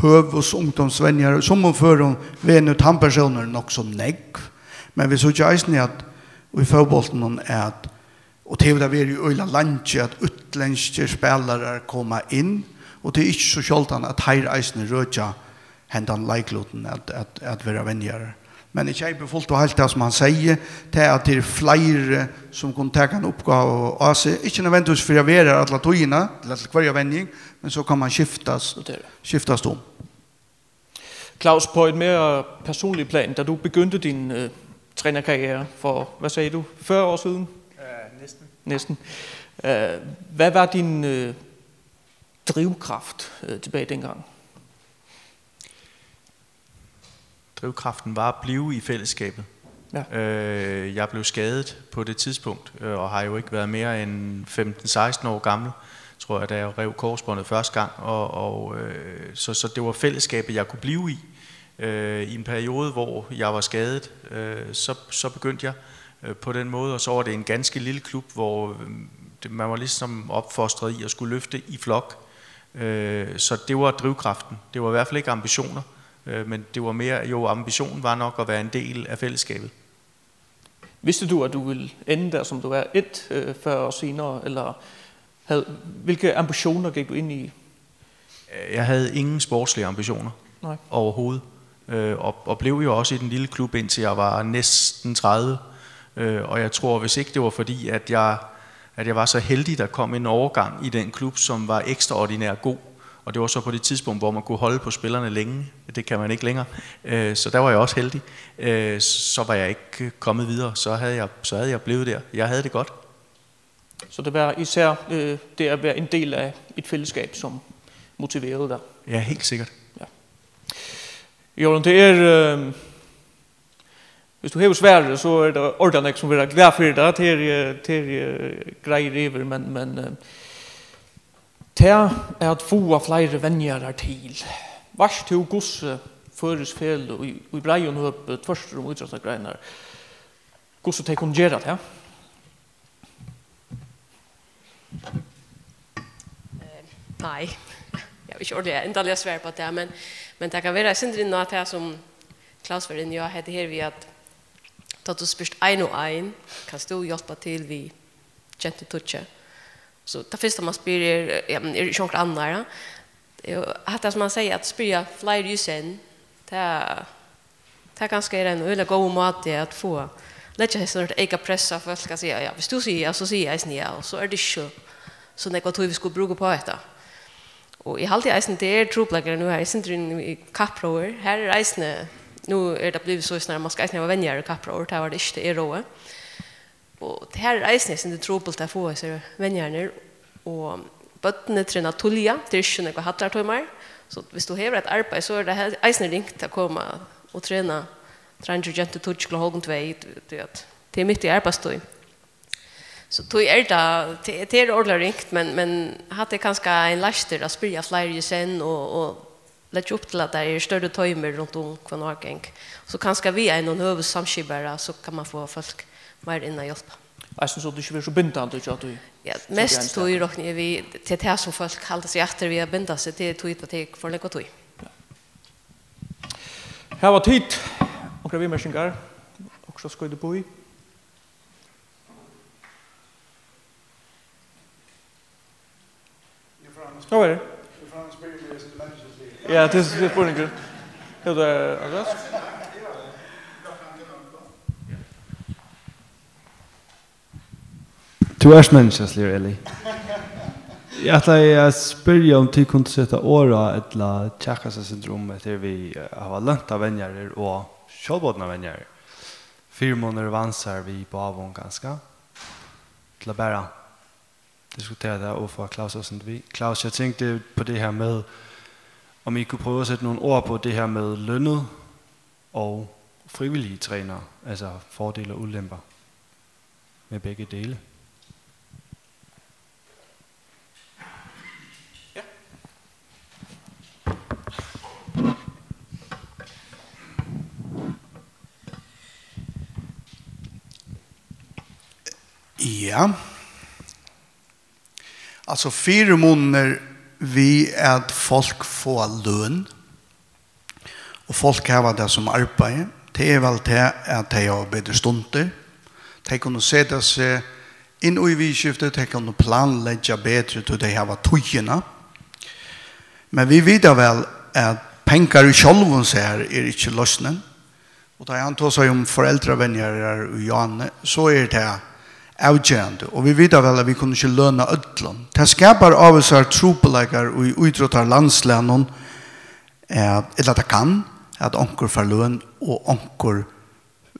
høvuðsungdómsvenjara. Í summum førum venur tann persónurin nokk so nógv, men vit síggja eisini, at í fótbóltinum, at, og tað hevur tað verið í øgiliga leingi, at útlendskir spælarar koma inn, og tað er ikki so sjáldan, at teir eisini røkja hendan leiklutin at, at, at vera venjarar. Men eg keypi fult og heilt tað, sum hann segði, tað, at tað eru fleiri, sum kunnu taka eina uppgávu á seg, ikki nødvendigvis fyri at vera har alla tíðina, ella til hvørja venjing, men so kann man skiftast, Notera. Skiftast um. Claus, på et mere personligt plan, da du begyndte din øh, trænerkarriere for, hvad sagde du, fyrre år siden? Ja, næsten. Næsten. Øh, hvad var din øh, drivkraft øh, tilbage dengang? Drivkraften var at blive i fællesskabet. Ja. Øh, jeg blev skadet på det tidspunkt, øh, og har jo ikke været mere end femten seksten år gammel, tror jeg, da jeg rev korsbåndet første gang. Og, og, øh, så, så det var fællesskabet, jeg kunne blive i. Øh, I en periode, hvor jeg var skadet, øh, så, så begyndte jeg øh, på den måde, og så var det en ganske lille klub, hvor øh, det, man var ligesom opfostret i at skulle løfte i flok. Øh, så det var drivkraften. Det var i hvert fald ikke ambitioner, øh, men det var mere, jo, ambitionen var nok at være en del af fællesskabet. Vidste du, at du ville ende der, som du er, et, øh, fyrre år senere, eller havde, hvilke ambitioner gik du ind i? Jeg havde ingen sportslige ambitioner Nej. Overhovedet, øh, og, og blev jo også i den lille klub, indtil jeg var næsten tredive. Øh, og jeg tror, hvis ikke det var fordi, at jeg, at jeg var så heldig, der kom en overgang i den klub, som var ekstraordinært god, og det var så på det tidspunkt, hvor man kunne holde på spillerne længe. Det kan man ikke længere. Øh, så der var jeg også heldig. Øh, så var jeg ikke kommet videre. Så havde jeg, så havde jeg blevet der. Jeg havde det godt. Så det var især øh, det at være en del af et fællesskab, som motiverede dig? Ja, helt sikkert. Jørgen, det er... Øh, hvis du hevur svarið, so er tað ordiliga nógv, sum verða glað fyri tað. Tað er, øh, tað er øh, greiðir yvir, men, men øh, tað at fáa fleiri venjarar til. Veitst tú, hvussu føroysk feløg í, í breiðum høpi tvørtur um ítróttagreinar, hvussu tey kunnu gera tað? Eh, Nei, eg havi ikki ordiliga endaliga svar uppá tað, men, men tað kann vera eitt sindur inn á tað, sum Claus var inni á, hetta her við, at tá tú spyrt ein og ein, kanst tú hjálpa til við gentutíggju? So tað fyrsta, man spyr, er, ja, men er ikki onkur annar, ja? Og hatta, sum man segði, at spyrja fleiri í senn, tað, tað kanska er ein øgiliga góður máti at fáa, leggja hesa orðið eyka pressu á fólk at siga, ja, viss tú sigur ja, so sigi eg eisini ja, og so er tað ikki so, so nógva tíð, vit skulu brúka upp á hetta. Og eg haldi eisini, tað er trupulleikar nú her, eg sindur inn í kappróður, her er eisini, nú er tað blivið so, snar, man skal eisini hava venjarar í kappróður, tað var tað ikki, tað er róður. Og her er eisini eitt sindur trupult at fáa hesar venjararnar, og børnini trena tíðliga, tað er ikki so nógvar hallartímar, so viss tú hevur eitt arbeiði, so er tað he-, eisini ringt at koma og trena dreingir og gentur tíggju klokkan hálvgum tvey, tí, tí at tað er mitt í arbeiðstíð. So tí er tað, tað, tað er ordiliga ringt, men, men hatta er kanska ein leistur at spyrja fleiri í senn og, og leggja upp til, at tað er størri toymi runt um hvønn árgang. So kanska við einum høvuðssamskipara, so kann man fáa fólk meir inn at hjálpa. Eisini so tað ikki verður so bindandi hjá tí. Ja, mest tí rokni eg við, til tað sum fólk halda seg aftur við at binda seg, tað er tí, at tað tekur for nógva tíð. Hava tit onkrar viðmerkingar? Okkurt at skjóta upp í? Hvat er tað? Ja, tað er, tað er spurningur. Hevur tú, Andreas? Tú ert menniskjaligur, Eli. Eg ætlaði at spyrja, um tit kundu seta orð á ella kjakast eitt sindur um hetta her við at hava løntar venjarar og sjálvbodnar venjarar. Fyrimunir og vansar við báðum, kanska. Til at bara diskutera det og få Claus også lidt. Claus, jeg tænkte på det her med, om I kunne prøve at sætte nogle ord på det her med lønnet og frivillige trænere, altså fordele og ulemper med begge dele. Ja. Altso, fyrimunirnir við at fólk fáa løn, og fólk hava tað sum arbeiði, tað er væl tað, at tey hava betri stundir. Tey kunnu seta seg inn í vikuskiftið, tey kunnu planleggja betri, tí tey hava tíðina. Men vit vita væl, at pengar í sjálvum sær er ikki loysnin. Og tá hann tosar um foreldravenjarar í Jane, so er tað avgerandi. Og vit vita væl, at vit kunnu ikki løna øllum. Tað skapar ávísar trupulleikar í ítróttarlandslagnum, at, ella tað kann, at onkur fær løn og onkur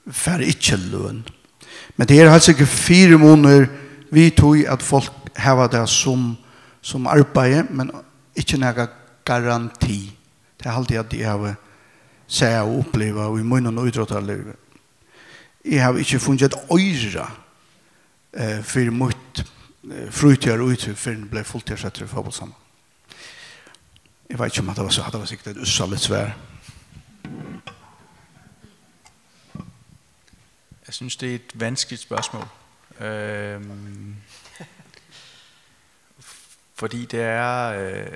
fær ikki løn. Men tað er heilt sikkert fyrimunur við tí, at fólk hava tað sum, sum arbeiði, men ikki nakað garanti. Tað haldi eg, at eg havi sæð og upplivað í mínum ítróttarlívi. Eg havi ikki fingið eitt oyra, eh, fyri mítt, eh, frítíðarútøk, fyrr enn eg bleiv fulltíðarsettur í fótbóltssamband. Eg veit ikki, um hatta var so, hatta var sikkurt eitt ussaligt svar. Jeg synes, det er et vanskeligt spørgsmål. Øhm, fordi det er, øh,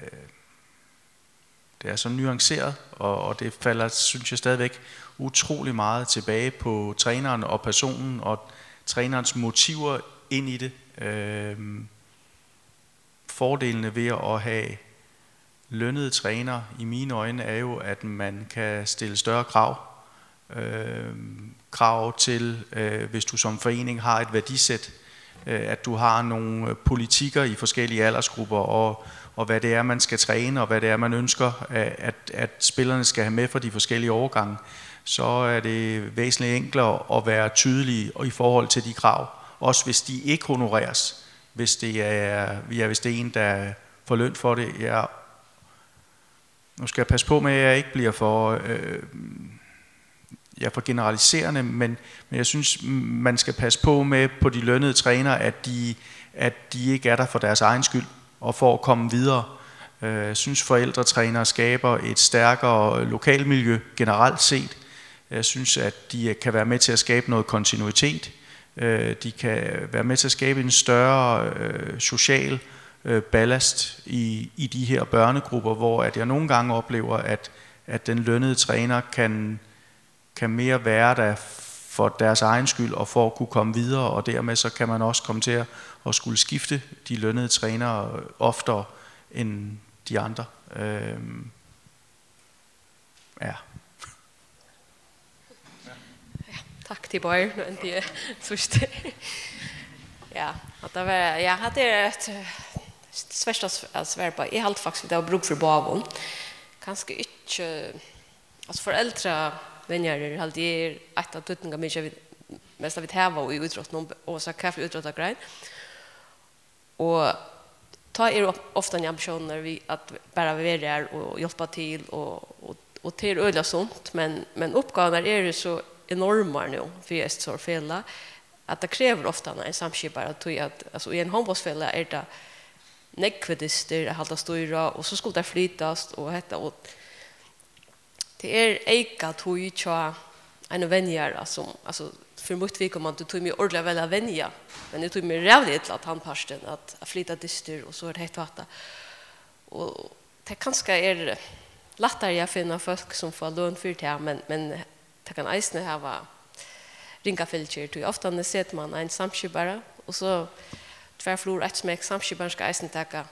det er så nuanceret, og, og det falder, synes jeg, stadigvæk utrolig meget tilbage på træneren og personen og trænerens motiver ind i det. Øhm, fordelene ved at have lønnede trænere i mine øjne er jo, at man kan stille større krav. Øh, krav til, øh, hvis du som forening har et værdisæt, øh, at du har nogle politikker i forskellige aldersgrupper, og, og hvad det er, man skal træne, og hvad det er, man ønsker, at, at, at spillerne skal have med fra de forskellige årgange, så er det væsentligt enklere at være tydelig i forhold til de krav, også hvis de ikke honoreres, hvis det er, ja, hvis det er en, der får løn for det. Ja. Nu skal jeg passe på med, at jeg ikke bliver for, øh, ja, for generaliserende, men, men jeg synes, man skal passe på med på de lønnede trænere, at de, at de ikke er der for deres egen skyld og for at komme videre. Øh, jeg synes, forældretrænere skaber et stærkere lokalmiljø generelt set. Jeg synes, at de kan være med til at skabe noget kontinuitet. Øh, de kan være med til at skabe en større, øh, social, øh, ballast i, i de her børnegrupper, hvor at jeg nogle gange oplever, at, at den lønnede træner kan, kan mere være der for deres egen skyld og for at kunne komme videre, og dermed så kan man også komme til at, at skulle skifte de lønnede trænere oftere end de andre. Øhm, ja. Ja, takk til Bøyer, nå endte jeg først. Ja, at det var, ja, at det er et, eh, svært at s- at svare på. Jeg har faktisk, det var bruk for baven. Kanskje ikke, altså foreldre, venner, har det er et av tøtninga mye, vi, mest av vi har i utrådt noen, og så hva for utrådt av grein. Og ta er of- ofte en ambisjon når vi at bare være her og hjelpe til, og, og, og det er øyelig sunt, men, men oppgavene er så enorme nå, for jeg er så feil, at det krever ofte en samskipare, at, at, altså, i en håndballsfelle er det nekvedister, at holde styre, og så skulle det flyttes, og hette, og det er eika tíð hjá einum venjara, sum, altso, fyri mítt viðkomandi tími eg ordiliga væl at venja, men eg tími ræðuliga illa tann partin at, at flyta dystir og so er tað hetta og hatta. Og tað kanska er lættari at finna fólk sum fáa løn fyri tað, men, men tað kann eisini hava ringar fylgjur, tí ofta setir mann ein samskipara, og so tvær flugur eitt smekk, samskiparin skal eisini taka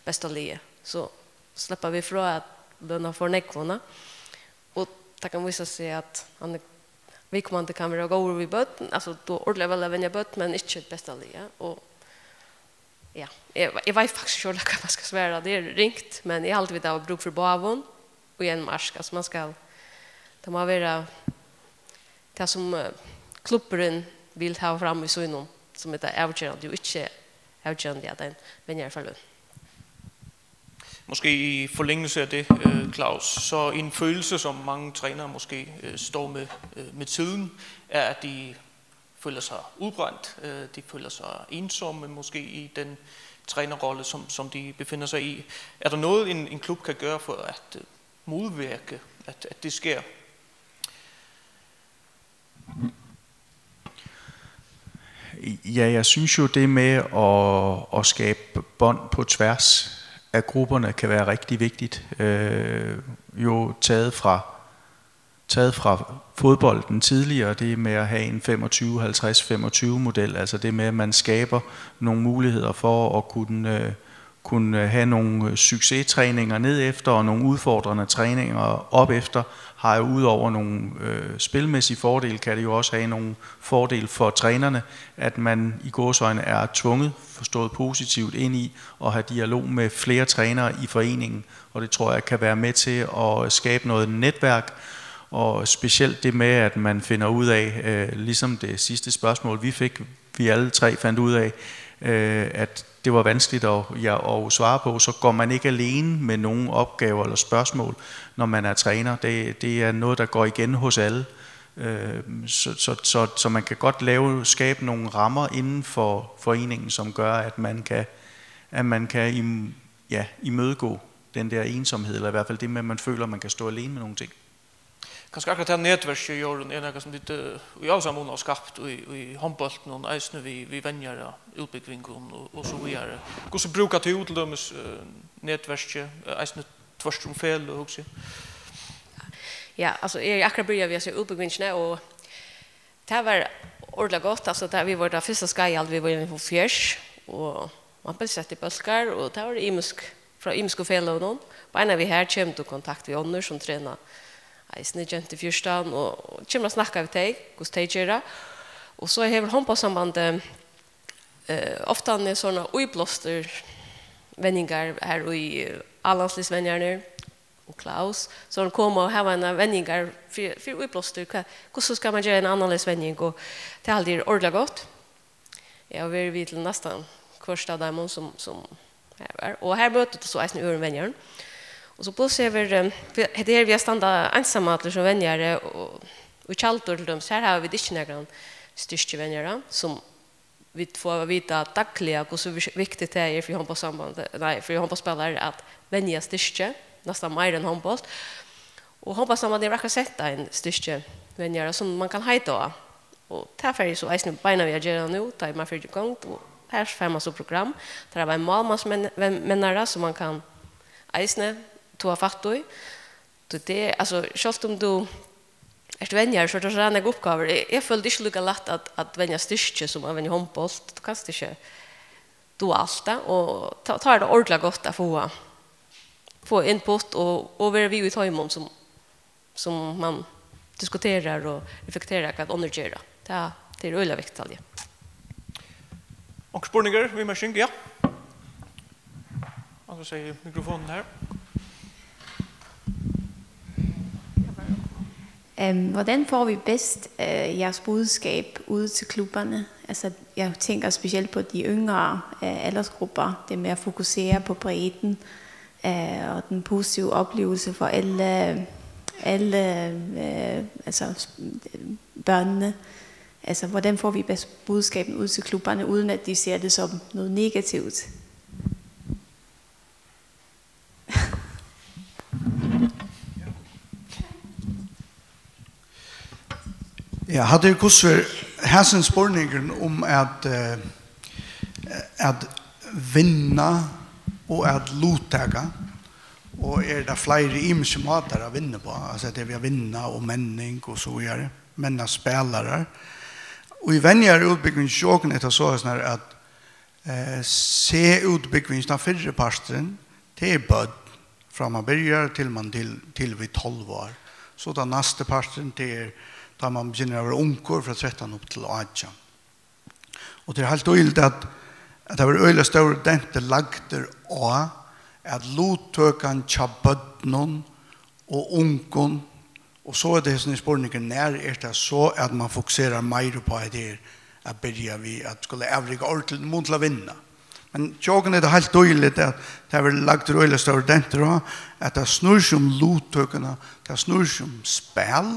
besta liðið. So sleppa vit frá at løna for nógv, og tað kann vísa seg at hann er, viðkomandi kann vera góður við børn, altso, tú ordiliga væl at venja børn, men ikki besta liðið. Og ja, eg, eg veit faktiskt ikki ordiliga hvat man skal svara. Tað er ringt, men eg haldi vit hava brúk fyri báðum í ein mark. Altso, man skal, tað má vera tað sum eh, klubburin vil hava fram í sínum, sum er tað avgerandi, og ikki avgerandi at ein venjari fær løn. Måske i forlængelse af det, øh, Claus, så en følelse, som mange trænere måske øh, står med øh, med tiden, er, at de føler sig udbrændt, øh, de føler sig ensomme måske i den trænerrolle, som, som de befinder sig i. Er der noget, en, en klub kan gøre for at øh, modvirke, at, at det sker? Ja, jeg synes jo, det med at, at skabe bånd på tværs af grupperne kan være rigtig vigtigt. Øh, jo taget fra, taget fra fodbolden tidligere, det med at have en femogtyve halvtreds femogtyve model, altså det med, at man skaber nogle muligheder for at kunne, øh, kunne have nogle succestræninger ned efter og nogle udfordrende træninger op efter, har jo udover nogle øh, spilmæssige fordele, kan det jo også have nogle fordele for trænerne, at man i gåseøjne er tvunget, forstået positivt, ind i at have dialog med flere trænere i foreningen, og det tror jeg kan være med til at skabe noget netværk, og specielt det med, at man finder ud af, øh, ligesom det sidste spørgsmål, vi fik, vi alle tre fandt ud af, øh, at det var vanskeligt at, ja, at svare på, så går man ikke alene med nogen opgaver eller spørgsmål, når man er træner. Det, det er noget, der går igen hos alle. Øh, så, så, så, så man kan godt lave, skabe nogle rammer inden for foreningen, som gør, at man kan, at man kan im, ja, imødegå den der ensomhed, eller i hvert fald det med, at man føler, at man kan stå alene med nogle ting. Kanska akkurát tað netverkið, Jórunn, er nakað sum tit eh, í ávísan mun hava skapt í, í hondbóltinum, eisini við, við venjara, útbúgvingum og, og so víðari. Hvussu brúka tit til dømis eh, netverkið, eh, eisini tvørtur um feløg, hugsi eg? Ja, altso eg eri akkurát byrjað við at siga útbúgvingina og tað var ordiliga gott, altso tað, vit vóru tað fyrsta skeiðið, alt vit vóru inni í fjørs og man bleiv sett í bólkar og tað vóru ymisk frá ymisku feløgunum. Beinanvegin har kemur tú í kontakt við onnur sum trena eisini gentur fjúrtan og kemur at snakka við tey, hvussu tey gera. Og so hevur hondbóltssambandið eh, ofta sovorðnar íblástar venjingar har í A-landsliðsvenjararnir og Klaus, so koma og hava eina venjingar fyri, fyri íblástur, hvat, hvussu skal man gera eina annarleiðis venjing og tað haldi eg er ordiliga gott. Eg havi verið við til næstan hvørt av teimum sum, sum har var. Og har møtir tú so eisini øðrum venjarum. Og so pluss hevur, eh, hetta her við at standa einsamallur sum venjari og, og tjaldur til dømis, har hava vit ikki nakran styrkivenjara sum vit fáa at vita dagliga hvussu viktigt tað er fyri hondbóltssambandið, nei, fyri hondbóltsspælarar at venja styrki, næstan meira enn hondbólt. Og hondbóltssambandið hevur akkurát sett ein styrkivenjara sum man kann heita á. Og tað fari eg so eisini beinanvegin at gera nú, tá ið man fer í gongd, og har fær man so program. Teir hava ein málmannsmennara sum man kann eisini toga fatt í. Tí tað er, altso, sjálvt um tú ert venjari, so er tað so nógvar uppgávur. Eg, eg føli tað ikki líka lætt at, at venja styrki sum at venja hondbólt. Tú kanst ikki duga alt tað, og tá, tá er tað ordiliga gott at fáa, fáa input og, og vera við í teimum sum, sum man diskuterar og reflekterar hvat onnur gera. Tað, tað er øgiliga viktigt, haldi eg. Onkur spurningur, viðmerking? Ja. Og så siger mikrofonen her. Øhm, hvordan får vi bedst øh, jeres budskab ud til klubberne? Altså, jeg tænker specielt på de yngre øh, aldersgrupper, det med at fokusere på bredden øh, og den positive oplevelse for alle, alle øh, altså, børnene. Altså, hvordan får vi bedst budskabet ud til klubberne, uden at de ser det som noget negativt? Ja, hatta er hvussu er hasin spurningurin um at, eh, at vinna og at luttaka, og er tað fleiri ymiskir mátar at vinna uppá, altso at tað er við at vinna og menning og so víðari, menna spælarar. Og í venjaraútbúgving hjá okkum er tað soleiðis at Eh, C-útbúgvingin, tann fyrri parturin, tað er børn, frá man byrjar til man til, til við tólv ár. So tann næsti parturin, tað er tá man byrjar at vera ungur, frá trettan upp til átjan. Og tað er heilt týðiligt at, at tað verður øgiliga stórur dentur lagdur á at luttøkan hjá børnum og ungum, og so er tað hesin spurningur, nær er tað so at man fokuserar meir upp á hetta her at byrja við at skula avrika ordiligt mun til at vinna. Men hjá okkum er tað heilt týðiligt at tað verður lagdur øgiliga stórur dentur á at tað snýr seg um luttøkuna, tað snýr seg um spæl,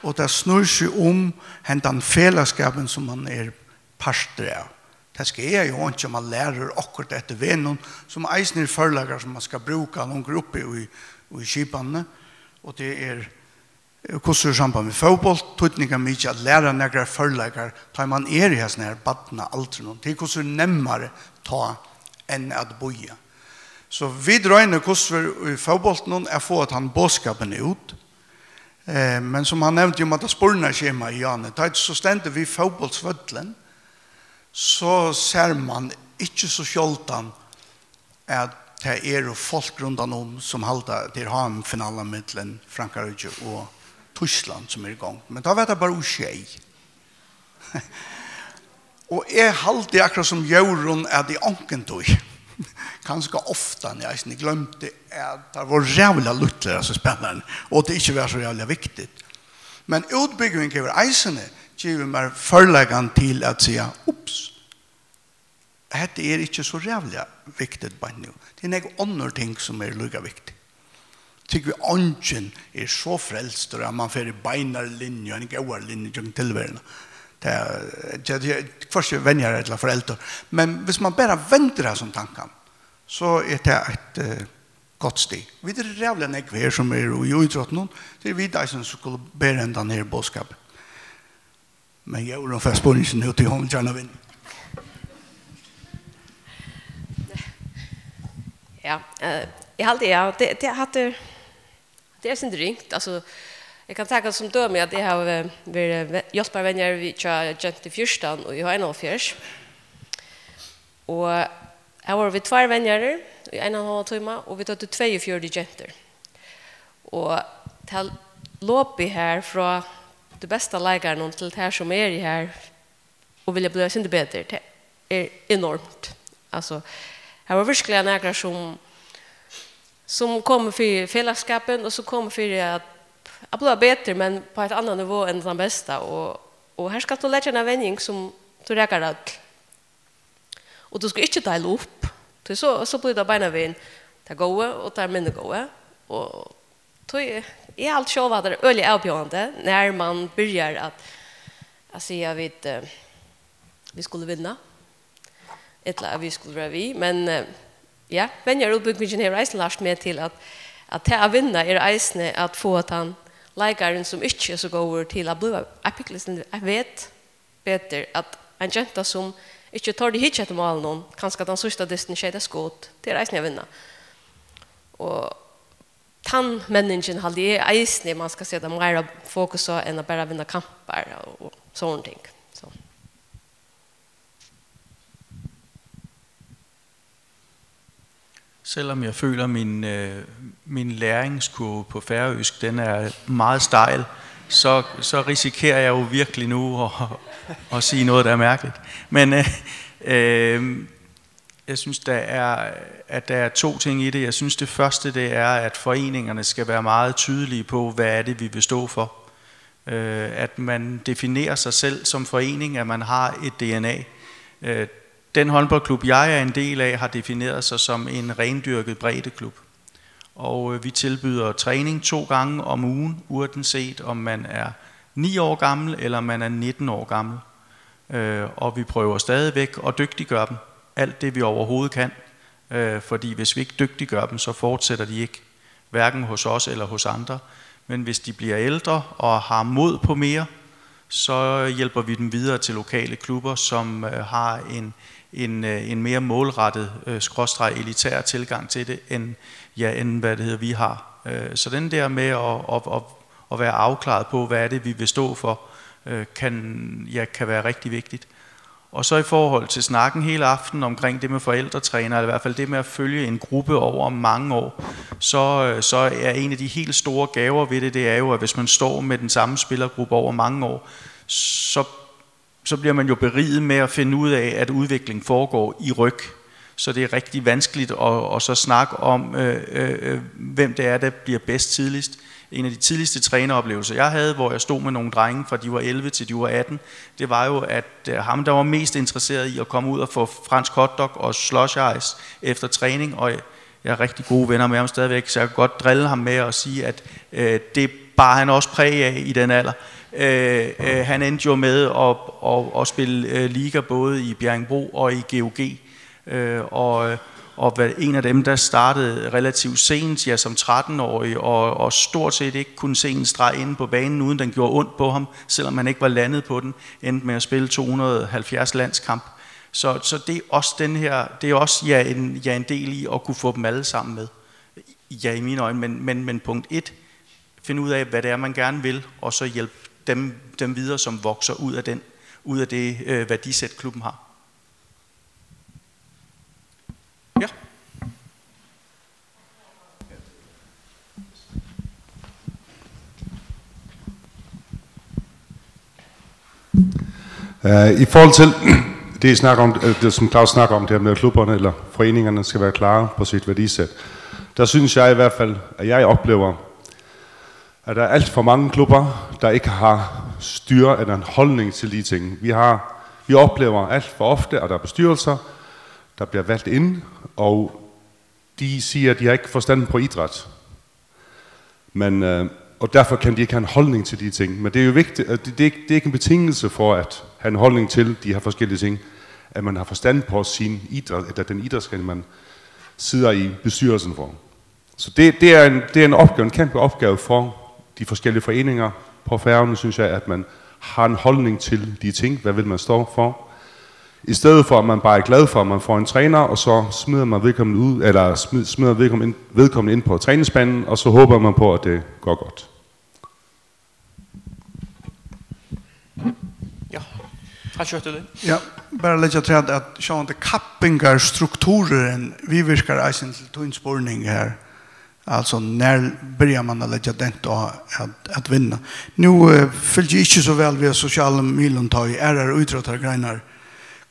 og tað snýr seg um hendan felagsskapin sum man er partur av. Tað skaðar jú einki um man lærir okkurt eftir vegnum, sum eisini eru førleikar sum man skal brúka longur uppi í, í skipanini, og tað er hvussu er samband við fótbólt, týdningarmikið at læra nakrar førleikar, tá man er í hasum her barnaaldrinum. Tað er hvussu er nemmari tá enn at bíða. So vit royna hvussu er í fótbóltinum at fáa tann boðskapin út. Eh, men sum hann nevndi um hatta spurningaskjema, Jane, tá so stendur við fótbóltsvøllin, so sær mann ikki so sjáldan, at tað eru fólk rundan um sum halda, at tað er H M-finalan millum Frankrike og Týskland, sum er í gongd. Men tá var tað bara U sjey. Og eg haldi akkurát sum Jórunn, at eg onkuntíð, kanska ofta, eg eisini gloymdi, at tað var ræðuliga lítlir, hasi spælararnir, og tað ikki var so ræðuliga viktigt. Men útbúgving hevur eisini givið mær førleikan til at siga, ups, hetta er ikki so ræðuliga viktigt beint nú. Tað er nógv onnur ting, sum eru líka viktig. Trúgvi, eingin er so frelstur, at mann fer í beinari linju, eina góðari linju gjøgnum tilveruna. Tað, tað, tað, hvørki venjarar ella foreldur. Men hvis man bara vendir hasum tankan, so er tað eitt, eh, gott stig. Vit eru ræðuliga nógv her, sum eru í ítróttunum. Tað eru vit eisini, sum skulu bera hendan her boðskapin. Men Jórunn fær spurningin nú, tí hon vil gjarna vinna. Ja, eh, eg haldi, ja, tað, tað, hatta er, tað er sindur ringt. Altso, eg kann taka sum dømi, at eg havi verið ve-, hjálparvenjari við, hjá Gentu fjúrtan í einoghálvfjerðs. Og her vóru vit tveir venjarar í ein og ein hálvan tíma, og vit høvdu tveyogfjøruti gentur. Og tað lopið her frá tí besta leikaranum til tær, sum eru her og vilja blíva eitt sindur betur, tað er enormt. Altso, her vóru virkuliga nakrar, sum, sum komu fyri felagsskapin, og sum komu fyri at, at blíva betur, men á eitt annað nivå enn tann besta. Og, og her skalt tú leggja eina venjing, sum tú rakar øll. Og tú skalt ikki deila upp, tí so, so blívur tað beinanvegin tað góða og tað minni góða. Og tí, eg haldi sjálv, at tað er øgiliga avbjóðandi, nær mann byrjar at, at siga, vit, eh, vit skulu vinna, ella at vit skulu vera við. Men, eh, ja, venjaruppbúgvingin hevur eisini lært meg til, at, at tað at vinna er eisini at fáa tann leikarin, sum ikki er so góður, til at blíva eitt sindur, eitt vet betur, at ein genta, sum ikki tordi hyggja eftir málinum, kanska tann síðsta dystin skeyt eitt skot, tað er eisini at vinna. Og tann menningin haldi eg eisini, man skal seta meira fokus á enn at bara vinna kampar og, og sovorðin ting. So. Selvom jeg føler, min, øh, min læringskurve på færøsk, den er meget stejl, så, så risikerer jeg jo virkelig nu at, at sige noget, der er mærkeligt. Men, øh, øh, jeg synes, der er, at der er to ting i det. Jeg synes, det første, det er, at foreningerne skal være meget tydelige på, hvad er det, vi vil stå for. Øh, at man definerer sig selv som forening, at man har et D N A. Øh, den håndboldklub, jeg er en del af, har defineret sig som en rendyrket breddeklub. Og, øh, vi tilbyder træning to gange om ugen, uanset om man er ni år gammel eller man er nitten år gammel. Øh, og vi prøver stadigvæk at dygtiggøre dem alt det, vi overhovedet kan. Øh, fordi hvis vi ikke dygtiggør dem, så fortsætter de ikke, hverken hos os eller hos andre. Men hvis de bliver ældre og har mod på mere, så hjælper vi dem videre til lokale klubber, som, øh, har en, en, øh, en mere målrettet, øh, skråstreg elitær tilgang til det, end, ja, end hvad det hedder, vi har. Øh, så den der med at, at, at, at være afklaret på, hvad er det, vi vil stå for, øh, kan, ja, kan være rigtig vigtigt. Og så i forhold til snakken hele aftenen omkring det med forældretræner, eller i hvert fald det med at følge en gruppe over mange år, så, øh, så er en af de helt store gaver ved det, det er jo, at hvis man står med den samme spillergruppe over mange år, så, så bliver man jo beriget med at finde ud af, at udvikling foregår i ryg. Så det er rigtig vanskeligt at, at så snakke om, øh, øh, øh, hvem det er, der bliver bedst tidligst. En af de tidligste træneroplevelser, jeg havde, hvor jeg stod med nogle drenge, fra de var elleve til de var atten, det var jo, at, øh, ham, der var mest interesseret i at komme ud og få fransk hotdog og slush ice efter træning, og jeg er rigtig gode venner med ham stadigvæk, så jeg kan godt drille ham med at sige, at, øh, det bar han også præg af i den alder. Øh, øh, han endte jo med at, at, at spille, øh, liga både i Bjerringbro og i G O G. Øh, og, øh, og var en af dem, der startede relativt sent, ja, som tretten-årig, og, og stort set ikke kunne se en streg inde på banen, uden den gjorde ondt på ham, selvom han ikke var landet på den, endte med at spille to hundrede og halvfjerds landskamp. Så, så det er også den her, det er også, ja, en, ja, en del i at kunne få dem alle sammen med. Ja, i mine øjne, men, men, men punkt et, finde ud af, hvad det er, man gerne vil, og så hjælpe dem, dem videre, som vokser ud af den, ud af det øh, værdisæt, klubben har. Ja. Øh, I forhold til det, I snakker om, øh, det, som Claus snakker om, det her med, at klubberne eller foreningerne skal være klare på sit værdisæt, der synes jeg i hvert fald, at jeg oplever, at der er alt for mange klubber, der ikke har styr eller en holdning til de ting. Vi har, vi oplever alt for ofte, at der er bestyrelser, der bliver valgt ind, og de siger, at de har ikke forstand på idræt. Men, øh, og derfor kan de ikke have en holdning til de ting. Men det er jo vigtigt, at det, det, er ikke, det er ikke en betingelse for at have en holdning til de her forskellige ting, at man har forstand på sin idræt, eller den idrætsgren, man sidder i bestyrelsen for. Så det, det, er en, det er en opgave, en kæmpe opgave for de forskellige foreninger på Færøerne, synes jeg, at man har en holdning til de ting. Hvad vil man stå for? I stedet for, at man bare er glad for, at man får en træner, og så smider man vedkommende ud, eller smider vedkommende ind, vedkommende ind på træningsbanen, og så håber man på, at det går godt. Ja, takk skjótt til. Ja, bara leggja til at sjálvandi kappingarstruktururin viðvirkar eisini til tín spurning her. Altso, nær byrjar man at leggja dent á at, at vinna? Nú eh, fylgdi eg ikki so væl við sosialum miðlum, tá ið aðrar ítróttargreinar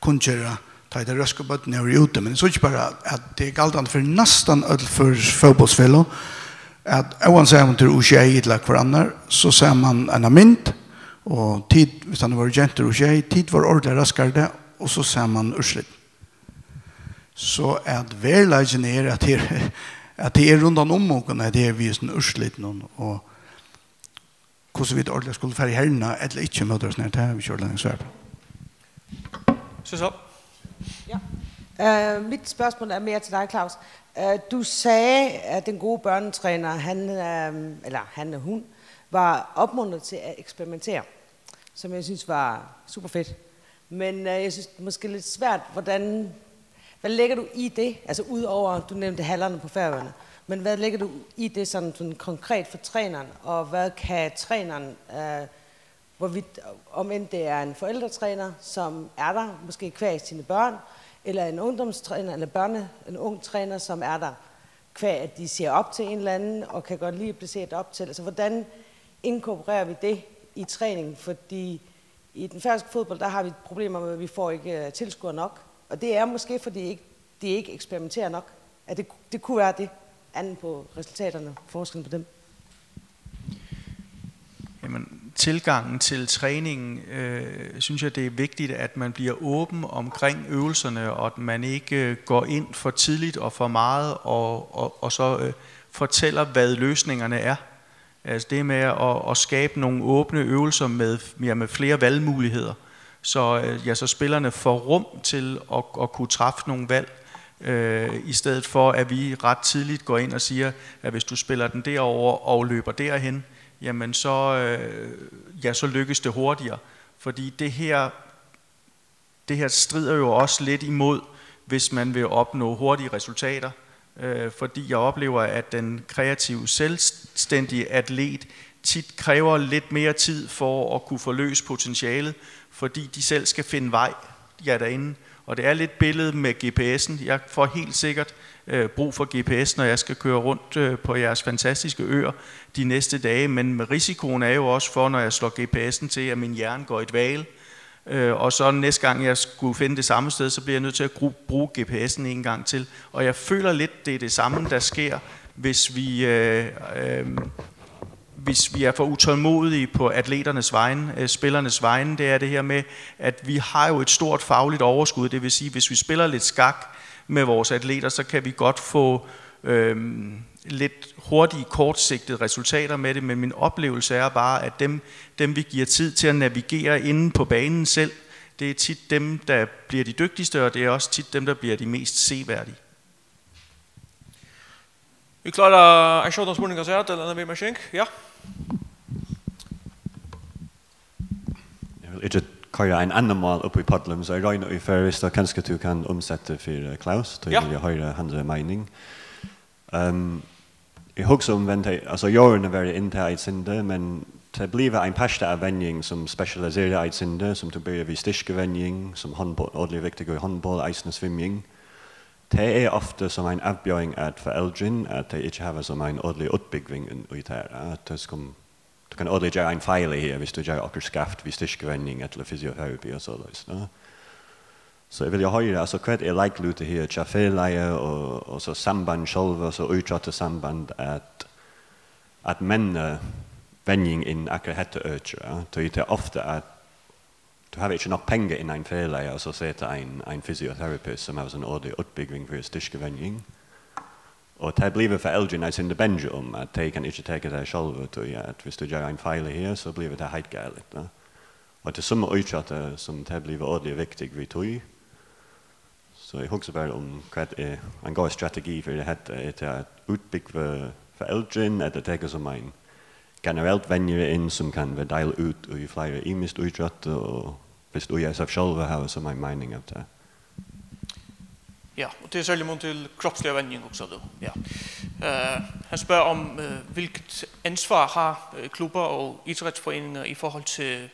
kunngera, tá ið tey røsku børnini eru úti, men eg síggi bara, at tað er galdandi fyri næstan øll føroysk fótbóltsfeløg, at óansæð um tað er U sjey ella hvør annar, so sær man eina mynd, og tit, viss tað vóru gentur U sjey, tit vóru ordiliga raskar í dag, og so sær man úrslit. So at veruleikin er, at her, at tað er rundan um okkum, at her við hesum úrslitunum, og hvussu vit ordiliga skulu fara í herna, ella ikki, móti hesum her, tað hava vit ikki ordiliga svar på. Så så. Ja. Øh, mit spørgsmål er mere til dig, Claus. Øh, du sagde, at den gode børnetræner, han, øh, eller han og hun, var opmuntret til at eksperimentere, som jeg synes var super fedt. Men øh, jeg synes, det er måske lidt svært, hvordan, hvad lægger du i det? Altså udover, du nævnte hallerne på Færøerne, men hvad lægger du i det sådan, sådan konkret for træneren, og hvad kan træneren, øh, hvorvidt, om end det er en forældretræner, som er der, måske kvæg sine børn, eller en ungdomstræner, eller børne, en ung træner, som er der, kvæg at de ser op til en eller anden, og kan godt lide at blive set op til. Altså, hvordan inkorporerer vi det i træningen? Fordi i den færøske fodbold, der har vi problemer med, at vi får ikke øh, tilskuere nok. Og det er måske, fordi ikke, de ikke eksperimenterer nok. At det, det kunne være det, anden på resultaterne, forskellen på dem. Jamen, tilgangen til træningen, øh, synes jeg, det er vigtigt, at man bliver åben omkring øvelserne, og at man ikke øh, går ind for tidligt og for meget, og, og, og så øh, fortæller, hvad løsningerne er. Altså det med at, at skabe nogle åbne øvelser med, ja, med flere valgmuligheder, så, øh, ja, så spillerne får rum til at, at kunne træffe nogle valg, øh, i stedet for at vi ret tidligt går ind og siger, at hvis du spiller den derover og løber derhen, jamen så, øh, ja, så lykkes det hurtigere. Fordi det her, det her strider jo også lidt imod, hvis man vil opnå hurtige resultater. Øh, fordi jeg oplever, at den kreative, selvstændige atlet tit kræver lidt mere tid for at kunne forløse potentialet, fordi de selv skal finde vej ja, derinde. Og det er lidt billedet med G P S'en. Jeg får helt sikkert øh, brug for G P S, når jeg skal køre rundt øh, på jeres fantastiske øer de næste dage. Men risikoen er jo også for, når jeg slår G P S'en til, at min hjerne går i dvale. Øh, og så næste gang jeg skulle finde det samme sted, så bliver jeg nødt til at bruge G P S'en en gang til. Og jeg føler lidt, det er det samme, der sker, hvis vi, øh, øh, hvis vi er for utålmodige på atleternes vegne, øh, spillernes vegne, det er det her med, at vi har jo et stort fagligt overskud. Det vil sige, hvis vi spiller lidt skak med vores atleter, så kan vi godt få øh, lidt hurtige, kortsigtede resultater med det, men min oplevelse er bare, at dem, dem vi giver tid til at navigere inde på banen selv, det er tit dem, der bliver de dygtigste, og det er også tit dem, der bliver de mest seværdige. Vit klára ein skjótan spurning at seta til Anna Vimerskjeng. Ja. Eg vil ikki koyra ein annan mál upp í podden, so eg royni í fyrr, viss tú kanska tú kann umseta fyri Klaus, tí ja. Vil eg hoyra hansara meining. Um, Eg hugsi um, vend tey, altso, jørðini verða inn til eitt sindur, men tey bliva ein partur av venjing, sum spesialiserar eitt sindur, sum tú byrjar við styrkivenjing, sum hondbol, ordiliga viktig í hondbol, eisini svimjing. Tað er ofta sum ein avbjóðing at foreldrini, at tey ikki hava sum ein ordiliga útbúgving inn í tað, at tað sum, tú kann ordiliga gera ein feil í her, viss tú ger okkurt skeivt við styrkivenjing ella fysioterapi og soleiðis, ja. So eg vil jo hoyra, altso, hvat er leiklutur her hjá felagi og, og so samband sjálva, so ítróttasamband at, at menna venjing inn akkurát hetta økið, ja. Tí tað er ofta at tú hevur ikki nokk pengar inn í ein felagi, og so seta ein, ein fysioterapist, sum hevur sovorðna ordiliga útbúgving fyri styrkivenjing. Og tað blívur foreldrini eitt sindur bangin um, at tey kann ikki taka tað sjálv, tí at viss tú ger ein feil her, so blívur tað heilt galið, ja. Og tað sum ítróttur, sum tað blívur ordiliga viktig við tí. So eg hugsi bara um, hvat er ein góð strategi fyri hetta, er tað at útbúgva foreldrini, ella taka sum ein generelt venjara inn, sum kann verða deilt út í fleiri ymisk ítrótt, og viss ÍSF sjálva hava sum ein meining av tað. Ja, og det er særlig mun til kropslig venjing, hugsar tú? Ja. Øh, han spørger om, øh, hvilket ansvar har, øh, klubber og idrætsforeninger i forhold til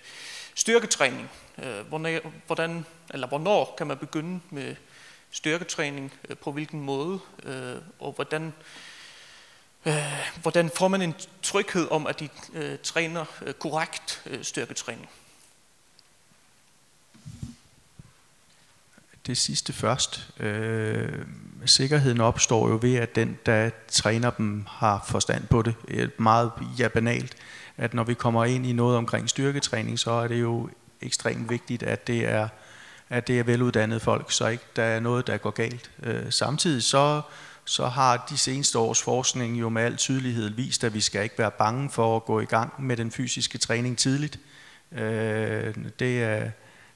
styrketræning? Øh, hvornår, hvordan, eller hvornår kan man begynde med styrketræning? Øh, på hvilken måde? Øh, og hvordan, øh, hvordan får man en tryghed om, at de, øh, træner, øh, korrekt, øh, styrketræning? Det sidste først. Øh, sikkerheden opstår jo ved, at den, der træner dem, har forstand på det. Det er meget, ja, banalt, at når vi kommer ind i noget omkring styrketræning, så er det jo ekstremt vigtigt, at det er, at det er veluddannede folk, så ikke der er noget, der går galt. Øh, samtidig så, så har de seneste års forskning jo med al tydelighed vist, at vi skal ikke være bange for at gå i gang med den fysiske træning tidligt. Øh, det er,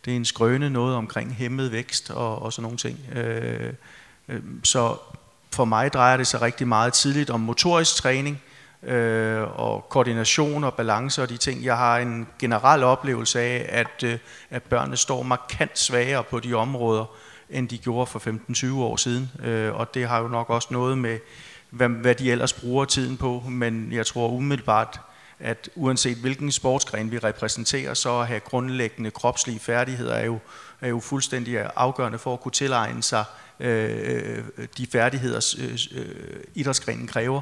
det er en skrøne, noget omkring hæmmet vækst og, og sådan nogle ting. Øh, øh, så for mig drejer det sig rigtig meget tidligt om motorisk træning, øh, og koordination og balance og de ting. Jeg har en generel oplevelse af, at, øh, at børnene står markant svagere på de områder, end de gjorde for femten tyve år siden. Øh, og det har jo nok også noget med, hvad, hvad de ellers bruger tiden på, men jeg tror umiddelbart, at uanset hvilken sportsgren vi repræsenterer, så at have grundlæggende kropslige færdigheder er jo, er jo fuldstændig afgørende for at kunne tilegne sig, øh, de færdigheder, øh, øh, idrætsgrenen kræver.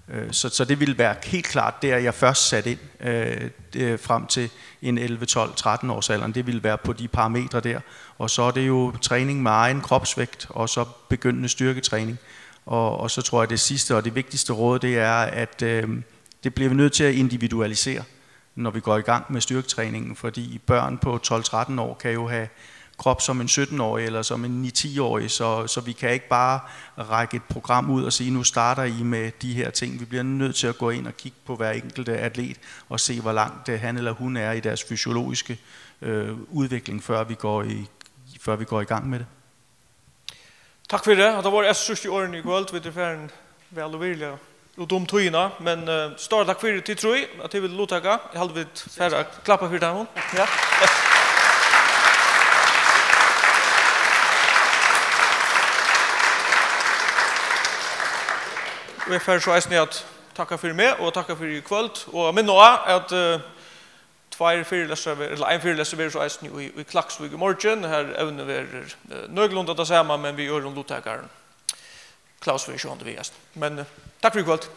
Øh, så, så det ville være helt klart der, jeg først satte ind, øh, det, frem til en elleve, tolv, tretten års alderen. Det ville være på de parametre der. Og så er det jo træning med egen kropsvægt, og så begyndende styrketræning. Og, og så tror jeg, det sidste og det vigtigste råd, det er, at, øh, det bliver vi nødt til at individualisere, når vi går i gang med styrketræningen, fordi børn på tolv tretten år kan jo have krop som en sytten-årig eller som en ni-ti-årig, så, så vi kan ikke bare række et program ud og sige, nu starter I med de her ting. Vi bliver nødt til at gå ind og kigge på hver enkelte atlet og se, hvor langt, øh, han eller hun er i deres fysiologiske, øh, udvikling, før vi går i, før vi går i gang med det. Takk fyri tað. Hetta vóru síðstu orðini í kvøld. Vit eru farin væl og virðiliga út um tíðina, men, eh, stóra takk fyri tit trý, at tit vildu luttaka. Eg haldi, vit fara at klappa fyri teimum. Ja. Og eg fari so eisini at takka fyri meg og takka fyri í kvøld. Og at minna á, at, eh, Tveir fyrilestrar ver-, ella ein fyrilestur verður so eisini í, í Klaksvík í morgin. Har evnið verður, eh, nøkulunda tað sama, men við øðrum luttakarum. Klaus verður sjálvandi við eisini. Men, eh, takk fyri í kvøld.